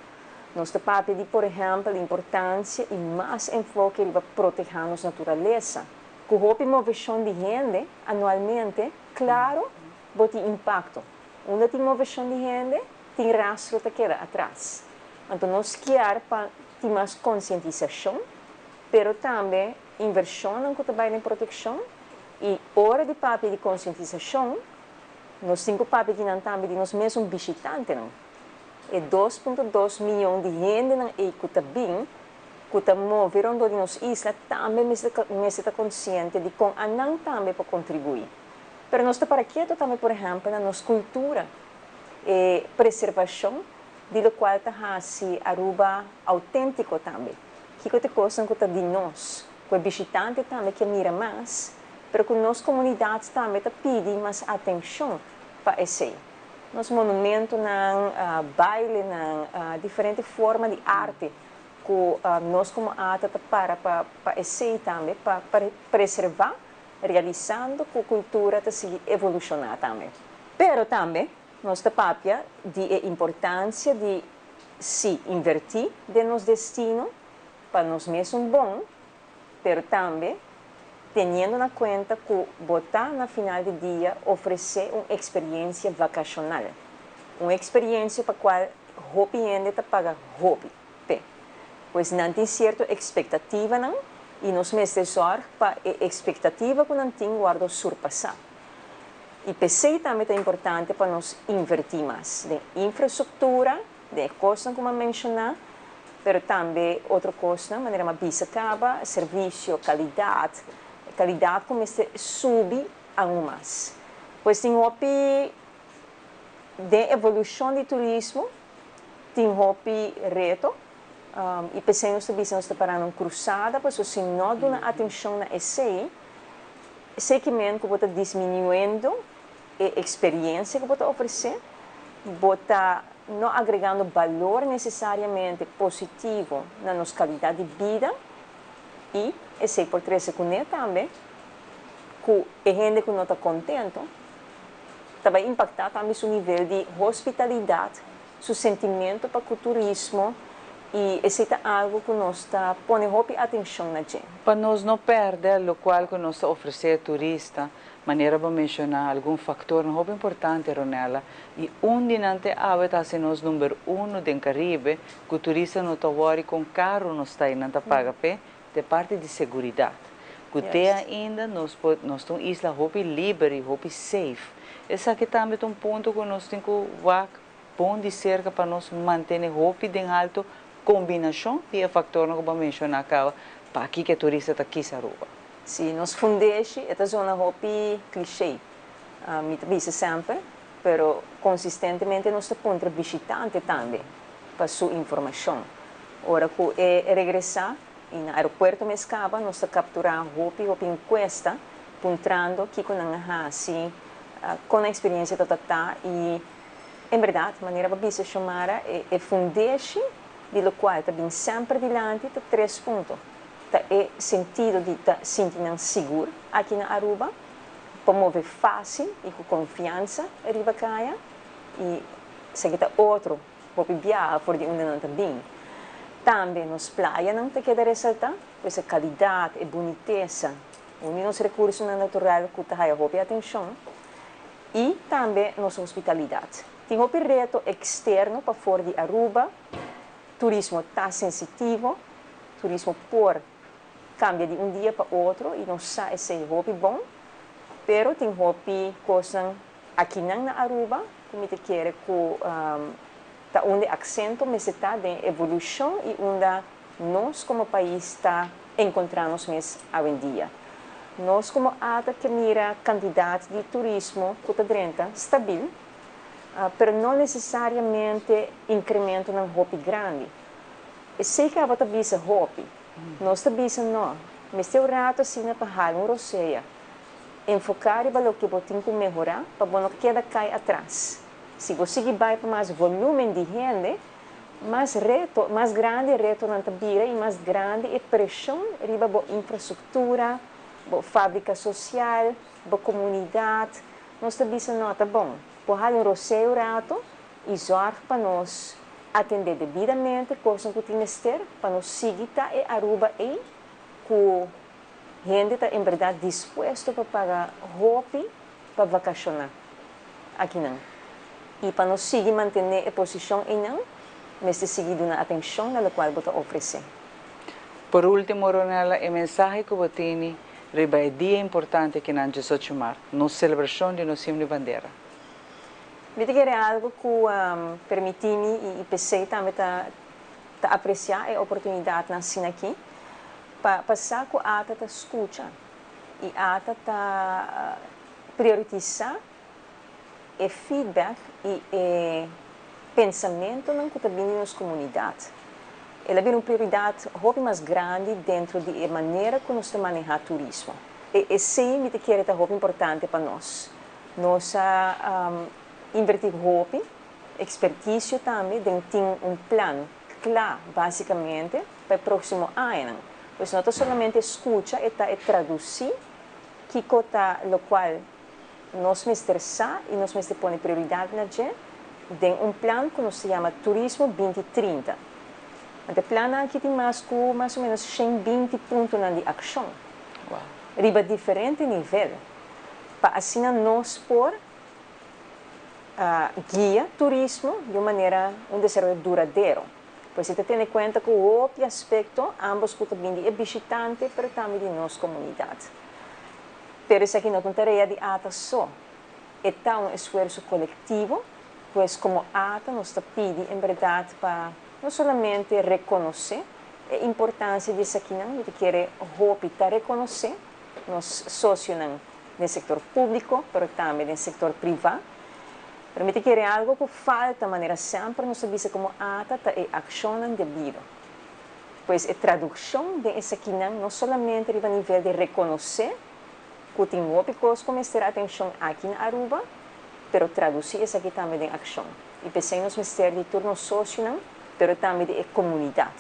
Nos ta papia di, por ehèmpel, importansia i mas enfoke riba protehá nos naturalesa. Ku hopi moveshon di hende anualmente, klaro, bo tin impakto. Unda tin moveshon di hende, tin rastro ta keda atras. Anto nos kier pa tin mas konsientisashon, pero tambe invershonnan ku ta bai den protekshon i ora di papia di konsientisashon, nos tin ku papia kinan tambe di nos mesun bishitantenan. E 2.2 mion di hendenan ei ku ta bin, ku ta move rondó di nos isla, tambe mester ta konsiente di kon nan tambe por kontribuí. Pero nos ta para ketu tambe, por ehèmpel, na nos kultura, e preservashon di lokual ta hasi Aruba outéntiko tambe. Kiko ta kosnan ku ta di nos, ku e bishitante tambe ke mira mas, pero ku nos komunidat tambe ta pidi mas atenshon pa esei. Nos monumentonan, bailenan, diferente forma di arte ku nos komo ATA ta para pa esei tambe, pa preservá, realisando ku kultura ta sigui evolushoná tambe. Pero tambe nos ta papia di e importansia di si invertí den nos destino pa nos mes un bon, pero tambe teniendo na kuenta ku bo ta na final di dia ofresé un eksperensia vakashonal. Un eksperensia pa kual hopi hende ta paga hopi p'e. Pues nan tin sierto ekspektativanan i nos mester sòrg pa e ekspektativa ku nan tin wòrdu surpasá. I p'esei tambe ta importante pa nos invertí mas den infrastruktura, den kosnan ku mi a menshoná, pero tambe otro kosnan, manera mi a bisa kaba, servisio, kalidat, kalidat ku mester subi aún mas. Pues tin hopi den evolushon di turismo, tin hopi reto, i p'esei nos ta bisa nos ta pará na un krusada, pasobra si no duna atenshon na esei, esei ke men ku bo ta disminuyendo e eksperensia ku bo ta ofresé, bo ta no agregando balor nesesariamente positivo na nos kalidat di bida i esei por trese kuné tambe ku e hende ku no ta kontentu ta bai impaktá tambe su nivel di hospitalidat, su sentimentu pa ku turismo i esei ta algu ku nos ta pone hopi atenshon na dje. Pa nos no pèrdè lokual ku nos ta ofresé turista, manera bo a menshoná algun faktornan hopi importante, Ronella, i un di nan te awe ta hasi nos number uno den Karibe, ku turista no ta wòri kon karu nos ta i nan ta paga p'e, ta e parti di seguridat. Ku te ainda nos por nos ta un isla hopi liber i hopi safe. Esaki tambe ta un punto ku nos tin ku wak bon di serka pa nos mantené hopi den haltu kombinashon di e faktornan ku bo a menshoná kaba pa kiko e turista ta kis Aruba. Si nos fundeshi e ta zona hopi cliché, mi ta bisa semper, pero konsistentemente nos ta puntra bishitante tambe pa su informashon. Ora ku e regresá i na aeropuerto mes kaba nos ta kapturá hopi hopi enkuesta puntrando kiko nan a hasi, kon nan eksperensia ta ta i en bèrdat manera bo a bisa Xiomara e fundeshi. Di locual ta bin semper dilanti ta tres punto, ta e sentido di ta sinti nan sigur aki na Aruba, pa move facil y cu confiansa riba caya y esaki ta otro hopi biaha for di unda nan ta bin. Tambe nos playanan ta keda resalta, pues e calidad, e bunitesa, un di nos recursonan natural cu ta haya hopi atencion y tambe nos hospitalidad. Tin hopi reto externo pafor di Aruba, turismo ta sensitivo, turismo por cambia di un dia pa otro y nos sa esey hopi bon, pero tin hopi cosnan akinan na Aruba cu mi ta kere cu ta unda e accento mester ta den evolucion y unda nos como pais ta encontra nos mes awendia. Nos como ata ke mira cantidad di turismo cu ta drenta stabil, pero no necesariamente incrementonan hopi grandi. Esey caba ta bisa hopi. Nos ta bisa no, mester un rato asina pa hala un rosea, enfoca riba loke bo tin cu mehora pa bo no keda cay atras. Si bo sigui bay pa mas volumen di hende, mas reto, mas grandi e retonan ta bira y mas grandi e presion riba bo infrastructura, bo fabrica social, bo comunidad. Nos ta bisa no ta bon, bo hala un rosea un rato y zorg pa nos atende debidamente cosnan cu tin mester pa nos sigui ta e Aruba ey cu hende ta en berdad dispuesto pa paga hopi pa vacaciona akinan. Y pa nos sigui mantene e posicion eynan, mester sigui duna atencion na locual bo ta ofrece. Por ultimo, Ronella, e mensahe cu bo tini riba e dia importante akinan, 18 maart, nos celebracion di nos himno y bandera. Mi ta kere algo cu permiti mi y IPC tambe ta ta aprecia e oportunidadnan asina aki pa pa sa cu ata ta scucha y ata ta prioritisa e feedback y e pensamentonan cu ta bini di nos comunidad. El a bira un prioridad hopi mas grandi dentro di e manera cu nos ta maneha turismo. E esey mi ta kere ta hopi importante pa nos. Nos a inverti hopi experticio tambe den tin un plan cla basicamente pa e proximo añanan. Pues no ta solamente scucha, e ta e traduci kico ta locual nos mester sa y nos mester pone prioridad na dje den un plan cu nos ta yama Turismo 2030. Ant e plan aki tin mas cu mas o menos 120 puntonan di accion riba diferente nivel pa asina nos por guia turismo di un manera, un desaroyo duradero. Pues si ta tene cuenta cu hopi aspecto, ambos cu ta bin di e bishitante pero tambe di nos comunidad. Pero esaki no ta un tarea di ata so, e ta un esfuerso colectivo, pues como ata nos ta pidi en berdad pa no solamente reconoce e importancia di esakinan, mi ta kere hopi ta reconoce nos socionan den sector publico, pero tambe den sector priva. Pero mi ta kere algo cu falta manera semper nos ta bisa como ata ta e accionnan debido. Pues e traduccion den esakinan no solamente riba nivel di reconoce cu tin hopi cos cu mester atencion aki na Aruba, pero traduci esaki tambe den accion. Y p'esey nos mester di tur nos socionan, pero tambe di e comunidad.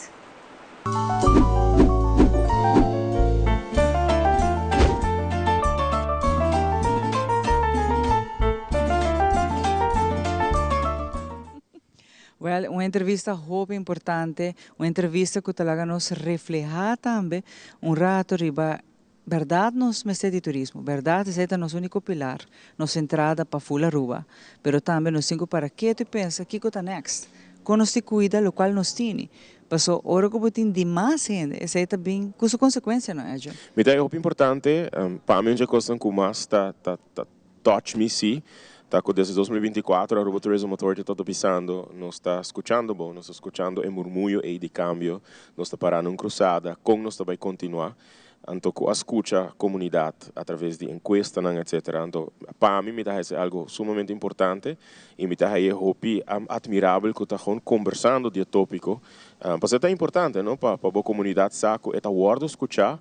Wel, un entrevista hopi importante, un entrevista cu ta laga nos refleha tambe un rato riba berdad nos mester di turismo, berdad esey ta nos unico pilar, nos entrada pa full Aruba, pero tambe nos tin cu para keto y pensa kico ta next, con nos tin cuida locual nos tini, paso ora cu bo tin dimas hende esey ta bin cu su consecuencianan, Edjo. Mi ta e hopi importante, pa mi un dje cosnan cu mas ta ta ta touch mi si, ta cu desde 2024 Aruba Tourism Authority ta bisando nos ta scuchando bo, nos ta scuchando e murmuyo ey di cambio, nos ta parando un cruzada, con nos ta bay continua, anto cu a scucha comunidad a traves di encuestanan etcetera. Anto pa mi mi ta haci algo sumamente importante y mi ta haye hopi admirabel cu ta gewoon conversando di e topico, pasobra ta importante no pa bo comunidad sa cu e ta wordo scucha.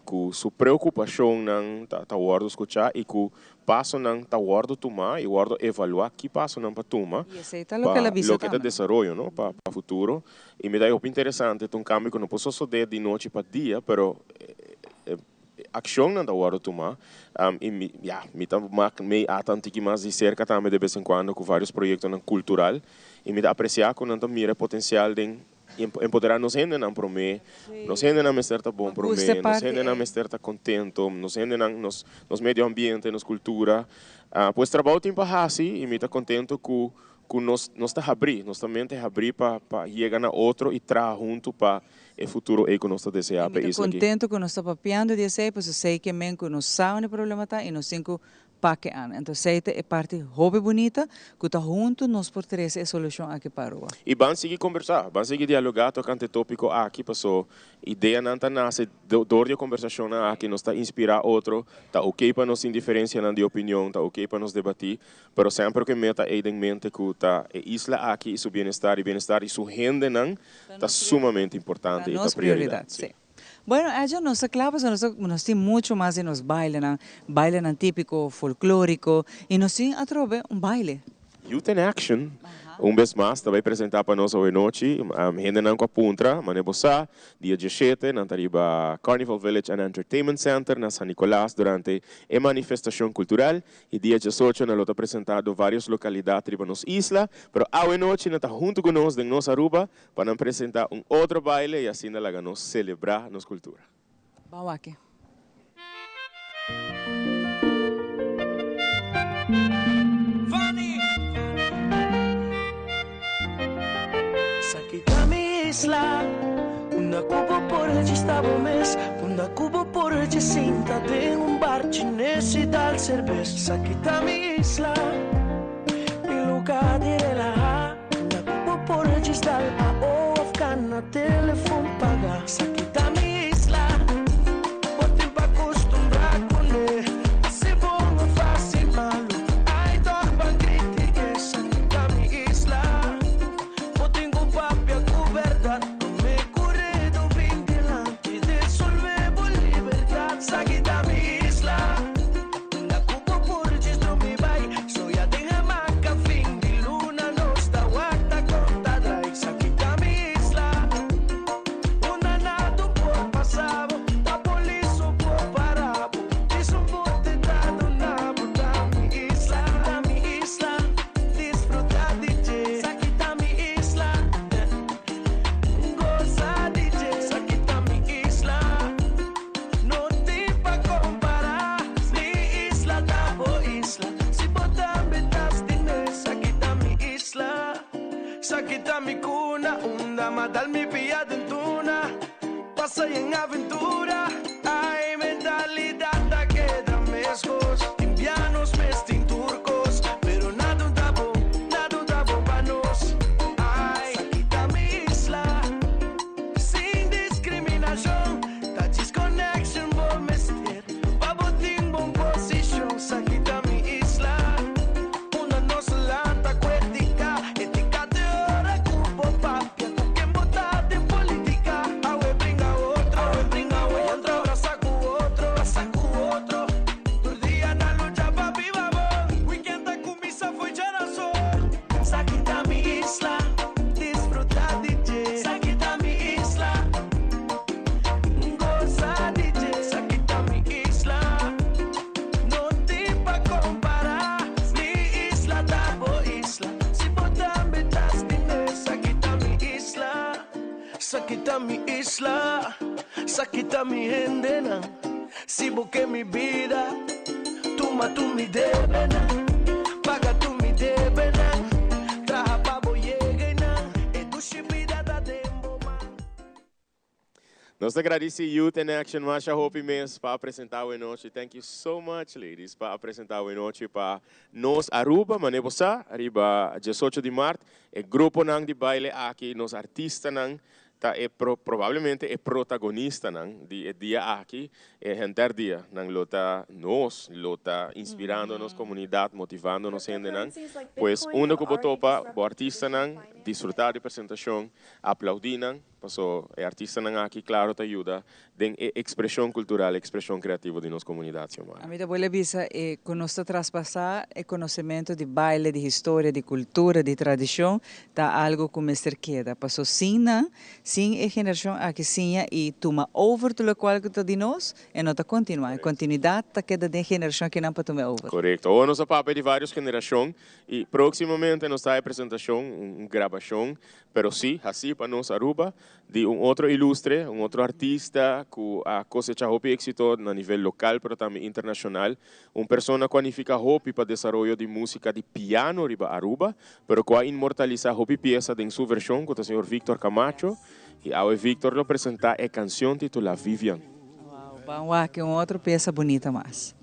Ku su preokupashonnan ta wòrdu skuchá i ku pasonan ta wòrdu tumá i wòrdu evaluá ki pasonan pa tuma pa loke ta desaroyo no pa futuro. I mi ta hopi interesante, ta un kambio ku no por sosodé di nochi pa dia, pero akshonnan ta wòrdu tumá. I mi ya mi ta mak mei ata un tiki mas di serka tambe de bes en kuando ku vários proyektonan kultural i mi ta apresiá ku nan ta mira e potensial den Empoderá nos hendenan promé, nos hendenan mester ta bon promé, nos hendenan mester ta contento, nos hendenan, nos nos medio ambiente, nos cultura. Pues trabou tin pa haci y mi ta contento cu cu nos nos ta habrí, nos ta mente habrí pa pa yega na otro y traha hunto pa e futuro ey cu nos ta desea pa e Mi ta isla aki. contento cu nos ta papiando di esey, pasobra esey ke men cu nos sa unda e problema ta y nos tin cu Pa ke an. Enton esei ta e parti hopi bunita ku ta huntu nos por trese e solushon aki pa Aruba. I ban sigui kombersá, ban sigui dialogá tokante e tópiko aki paso ideanan ta nase dor di e kombersashonnan aki, nos ta inspirá otro, ta oké pa nos tin diferensianan di opinion, ta oké pa nos debatí, pero semper ku e meta ei den mente ku ta e isla aki i su bienestar i bienestar di su hendenan ta sumamente importante i ta prioridat. Sí. Bueno, Edjo, nos ta kla pasobra nos ta, nos tin mucho mas di nos bailenan, bailenan típiko, folklóriko, i nos tin atrobe un baile. Youth in Action, un bes mas ta bai presentá pa nos awe nochi. Hendenan ku a puntra, mane bo sa, dia dieshete nan ta riba Carnival Village and Entertainment Center na San Nicolas durante e manifestashon kultural. I dia diesocho nan lo ta presentá do vários lokalidat riba nos isla. Pero awe nochi nan ta huntu ku nos den nos Aruba Pa nan presenta un otro baile y asina laga nos celebra nos cultura. Ban wak. Esaki ta mi isla, unda ku bo por registrá bo mes, unda ku bo por dje sinta den un bar chines y dal serbes. Esaki ta mi isla, mi lugar di relahá. Unda ku bo por registrá a of kana telefon paga. Esaki ta mi isla, bo tin pa kustumbrá kuné. Si bon of hasi malu, ai tòg ban kritik'é. Esaki ta mi isla, bo tin ku papia ku bèrdat. Promé ku redu bin dilanti, desolvé bo libertat. Esaki ta mi isla, unda ku bo por registrá mi bai. Soya den hamaca fin di luna nos ta wak ta conta drai Esaki ta mi isla Unda nada por pasa bo Ta polis o por para bo Djis un bote ta duna bo Ta mi isla Ta mi isla Disfruta di dje Esaki ta mi isla Goza di dje Esaki ta mi isla No tin pa kompará. Mi isla ta bo isla. Si bo tambe ta stim'é. Esaki ta mi isla. Esaki ta mi kuna. Unda m'a dal mi pia den tuna. Pasa yen aventura. Ai mentalidat ta keda meskos. Tin bia nos mes tin tur kos. Pero nada un ta bon, nada un ta bon pa nos. Ai, esaki ta mi isla. Sin discriminacion, ta djis connection bo mester pa bo tin bon posicion. Esaki ta mi isla, unda nos lanta cu etica. Etica te ora cu bo papia cu ken bo ta den politica. Awe bringa otro, awe bringa otro, brasa cu otro, brasa cu otro. Tur dia na lucha pa biba bon, weekend ta cuminsa fo'i djarason. Esaki ta mi isla, disfruta di dje. Esaki ta mi isla, goza di dje. Esaki ta mi isla, no tin pa kompará. Mi isla ta bo isla, si bo tambe ta stim'é. Esaki ta mi isla, esaki ta mi isla, esaki ta mi hendenan. Si bo ke mi bida, tuma tur mi debenan, paga tur mi debenan, traha pa bo yega einan, e dushi bida ta den bo man. Nos ta gradici Youth in Action masha hopi mes pa a presenta awe nochi. Thank you so much ladies pa a presenta awe nochi pa nos Aruba. Mane bo sa, riba diesocho di maart e gruponan di baile aki, nos artistanan Ta e probablemente e protagonistanan di e dia aki, e henter dia nan lo ta nos lo ta inspirando nos comunidad, motivando nos hendenan. Pues unda cu bo topa bo artistanan, disfruta di presentacion, aplaudi nan. Paso e artistanan aki claro ta yuda den e expresion cultural, expresion creativo di nos comunidad, Xiomara. Ami ta bolbe bisa e cu nos ta traspasa e conocemento di baile, di historia, di cultura, di tradicion ta algo cu mester keda. Paso sin nan, sin e generacion aki siña y tuma over tur locual cu ta di nos, e no ta continua. E continuidad ta keda den e generacion akinan pa tuma e over. Corecto. Awor nos a papia di varios generacion y proximamente nos ta e presentacion, un grabacion Pero sí, hací pa nos Aruba, di un otro ilustre, un otro artista cu a cosecha hopi exito na nivel local pero tambe internacional, un persona cu a nifica hopi pa desaroyo di musica di piano riba Aruba, pero cu a inmortalisa hopi pieza den su version cu ta señor Victor Camacho, y awe Victor lo presenta e cancion titula Vivian. Wow, ban wak un otro pieza bunita mas.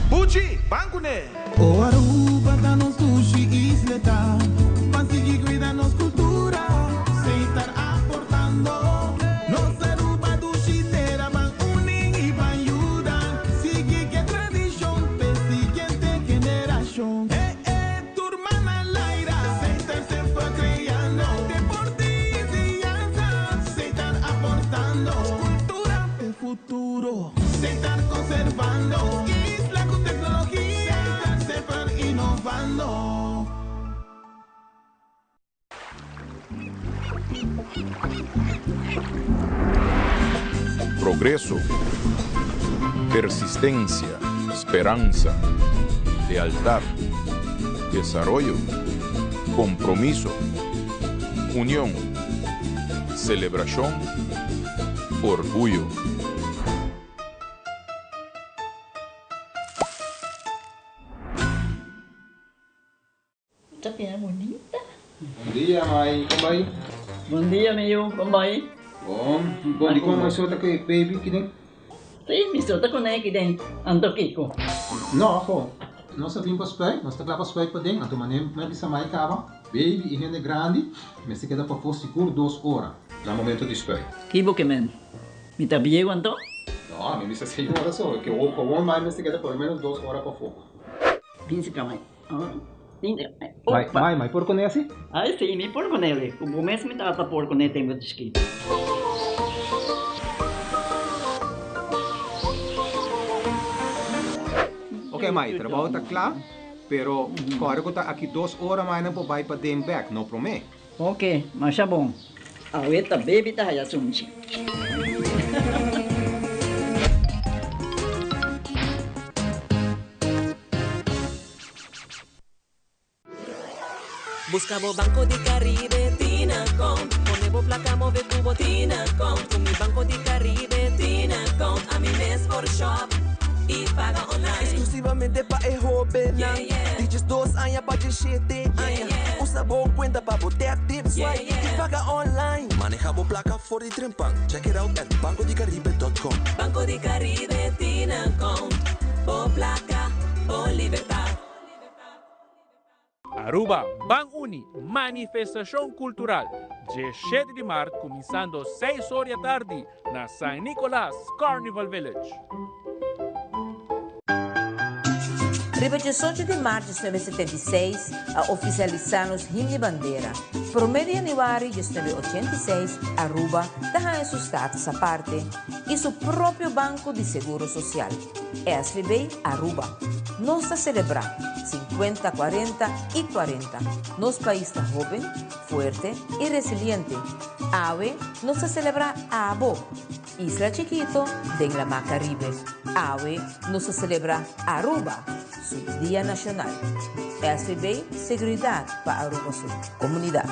Buchi, ban kuné! O Aruba ta nos dushi isleta, ban sigui cuida nos cultura, Setar aportando. Nos Aruba dushi tera, ban uni y ban yuda, sigui ke tradicion p'e siguiente generacion. Eh eh, tur man al aire, Setar semper creando, deporte y enseñanza, Setar aportando, cultura p'e futuro. Setar conservando isla cu tecnologia. Setar semper innovando. Progreso, persistencia, speransa, lealtad, desaroyo, compromiso, union, celebracion, orguyo. Ta bira bunita. Bon dia, mai. Kon bai? Bon dia, mi yu. Kon bai? Bon. Bon, dikon mai so ta ku e baby kiden? Si, mi so ta kuné kiden. Anto kiko? No, ho. Nos a bin pa spuit. Nos ta kla pa spuit paden. Anto manera mi a bisa mai kaba, baby i hende grandi mester keda pafó sigur dos ora na momento di spuit. Ki bo ke men? Mi ta bieu anto? No, mi bisa seis ora so. Ke gewoon mai mester keda por lo menos dos ora pafó. Bin si ka mai. Mai, mai, mai por kuné asi? Ai si, mi por kuné li. Ku bo mes mi tata por kuné tempu di chikito. Ok mai, trabou ta kla, pero kòrda ku ta aki dos ora mai nan por bai paden bèk, no promé. Ok, masha bon. Awe ta baby ta haya sunchi. Busca bo Banco di Caribe tin account. Pone bo placa move cu bo tin account. Cu mi Banco di Caribe tin account. Ami mes por shop y paga online. Exclusivamente pa e hobennan di 12 aña pa 17 aña. Usa bo cuenta pa bo tap, tip, swipe y paga online. Maneha bo placa for di trempan. Check it out at bancodicaribe.com. Banco di Caribe tin account. Bo placa, bo libertad. Aruba Ban Uni, Manifestacion Cultural, 17 di maart cuminsando 6 or di atardi na San Nicolas Carnival Village. Riba 18 di maart 1976 a oficialisa nos himno y bandera. Prome di januari 1986 Aruba ta haña su status aparte y su propio banco di seguro social, SVB Aruba. Nos ta celebra 50, 40 y 40. Nos pais ta hoben, fuerte y resiliente. Awe nos ta celebra abo, isla chikito den Lama Caribe. Awe nos ta celebra Aruba, su Dia Nacional. SVB, seguridad pa Aruba su comunidad.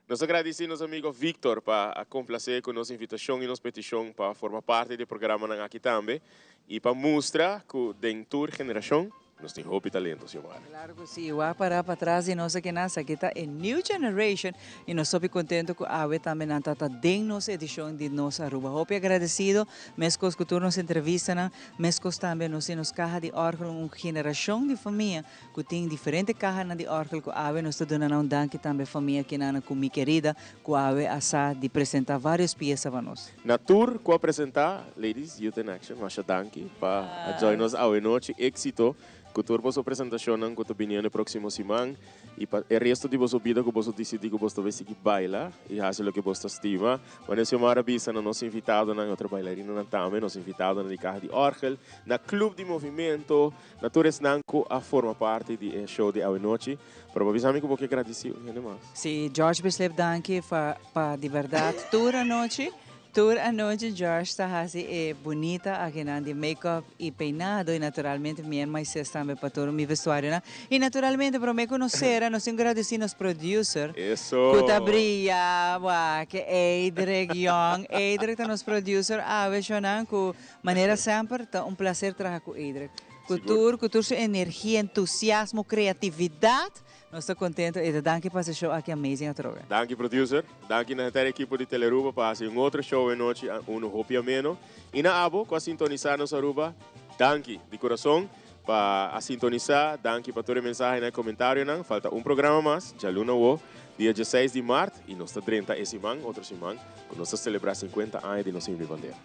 Nos ta gradisí nos amigo Victor pa a complacé cu nos invitacion y nos peticion pa forma parti di e programanan aki tambe y pa mustra cu den tur generacion Nos tin hopi talento, Xiomara. Claro cu si, wak para patras di nos aki nan, esaki ta e new generation y nos hopi contento cu awe tambe nan ta ta den nos edicion di Nos Aruba. Hopi agradecido, mescos cu tur nos entrevistanan, mescos tambe nos tin nos caha di orgel, un generacion di famia cu tin diferente cahanan di orgel cu awe nos ta duna nan un danki tambe famia kinan cu mi kerida cu awe a sa di presenta varios pieza pa nos. Na tur cu a presenta, Ladies Youth in Action, masha danki pa a join nos awe nochi. Exito cu tur boso presentacionnan cu ta biniendo e proximo siman y pa e resto di boso bida cu boso dicidi cu boso ta bay sigui baila y haci loke boso ta stima. Wanneer Xiomara bisa na nos invitadonan y otro bailarinonan tambe, nos invitadonan di Caha di Orgel, na Club di Movimento, na tur esnan cu a forma parti di e show di awe nochi. Pero bo bisa mi cu bo ke gradici un hende mas. Si, George Bislip danki pa pa di berdad tur anochi, tur anochi George ta haci e bunita akinan di make up y peinado y naturalmente mi en my sis tambe pa tur mi vestuarionan y naturalmente prome cu nos cera nos tin cu gradici nos producer Eso! cu ta briya wak Eidrick Young, Eidrick ta nos producer awe shonan cu manera semper ta un placer traha cu Eidrick cu tur cu tur su energia, entusiasmo, creatividad. Nos ta contento y ta danki pa haci show aki amazing atrobe. Danki producer, danki na henter ekipo di Telearuba pa haci un otro show e nochi uno hopi ameno. Y na abo cu a sintonisa nos Aruba, danki di curason pa a sintonisa, danki pa tur e mensahenan y comentarionan. Falta un programa mas, djaluna awo, dia dieseis di maart y nos ta drenta e siman, otro siman, cu nos ta celebra 50 aña di nos himno y bandera.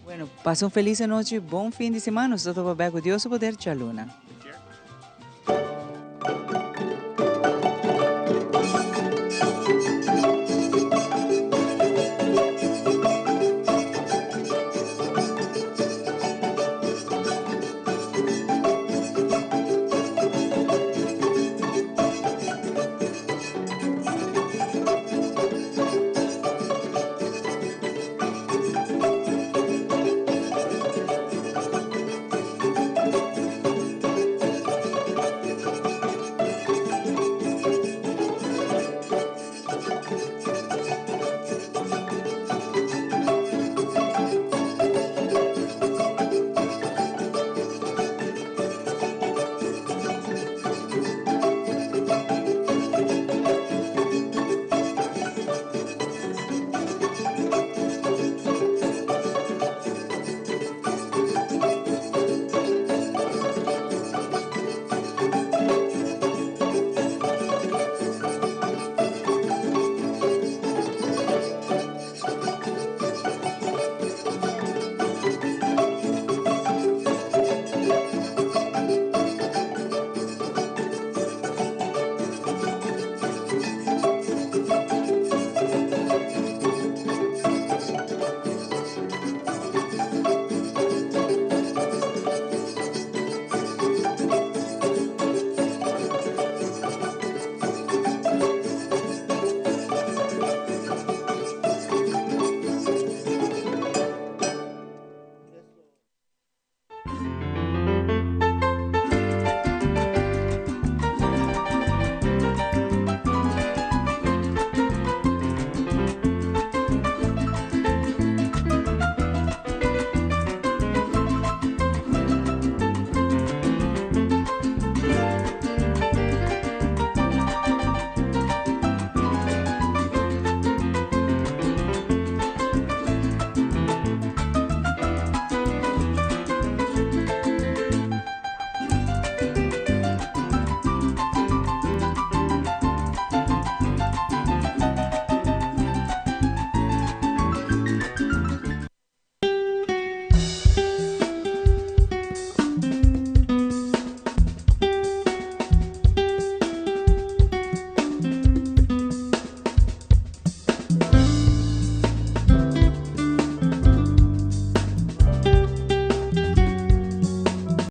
Bueno, pasa un feliz anochi, bon fin di siman, nos ta topa bek cu Dios su poder djaluna.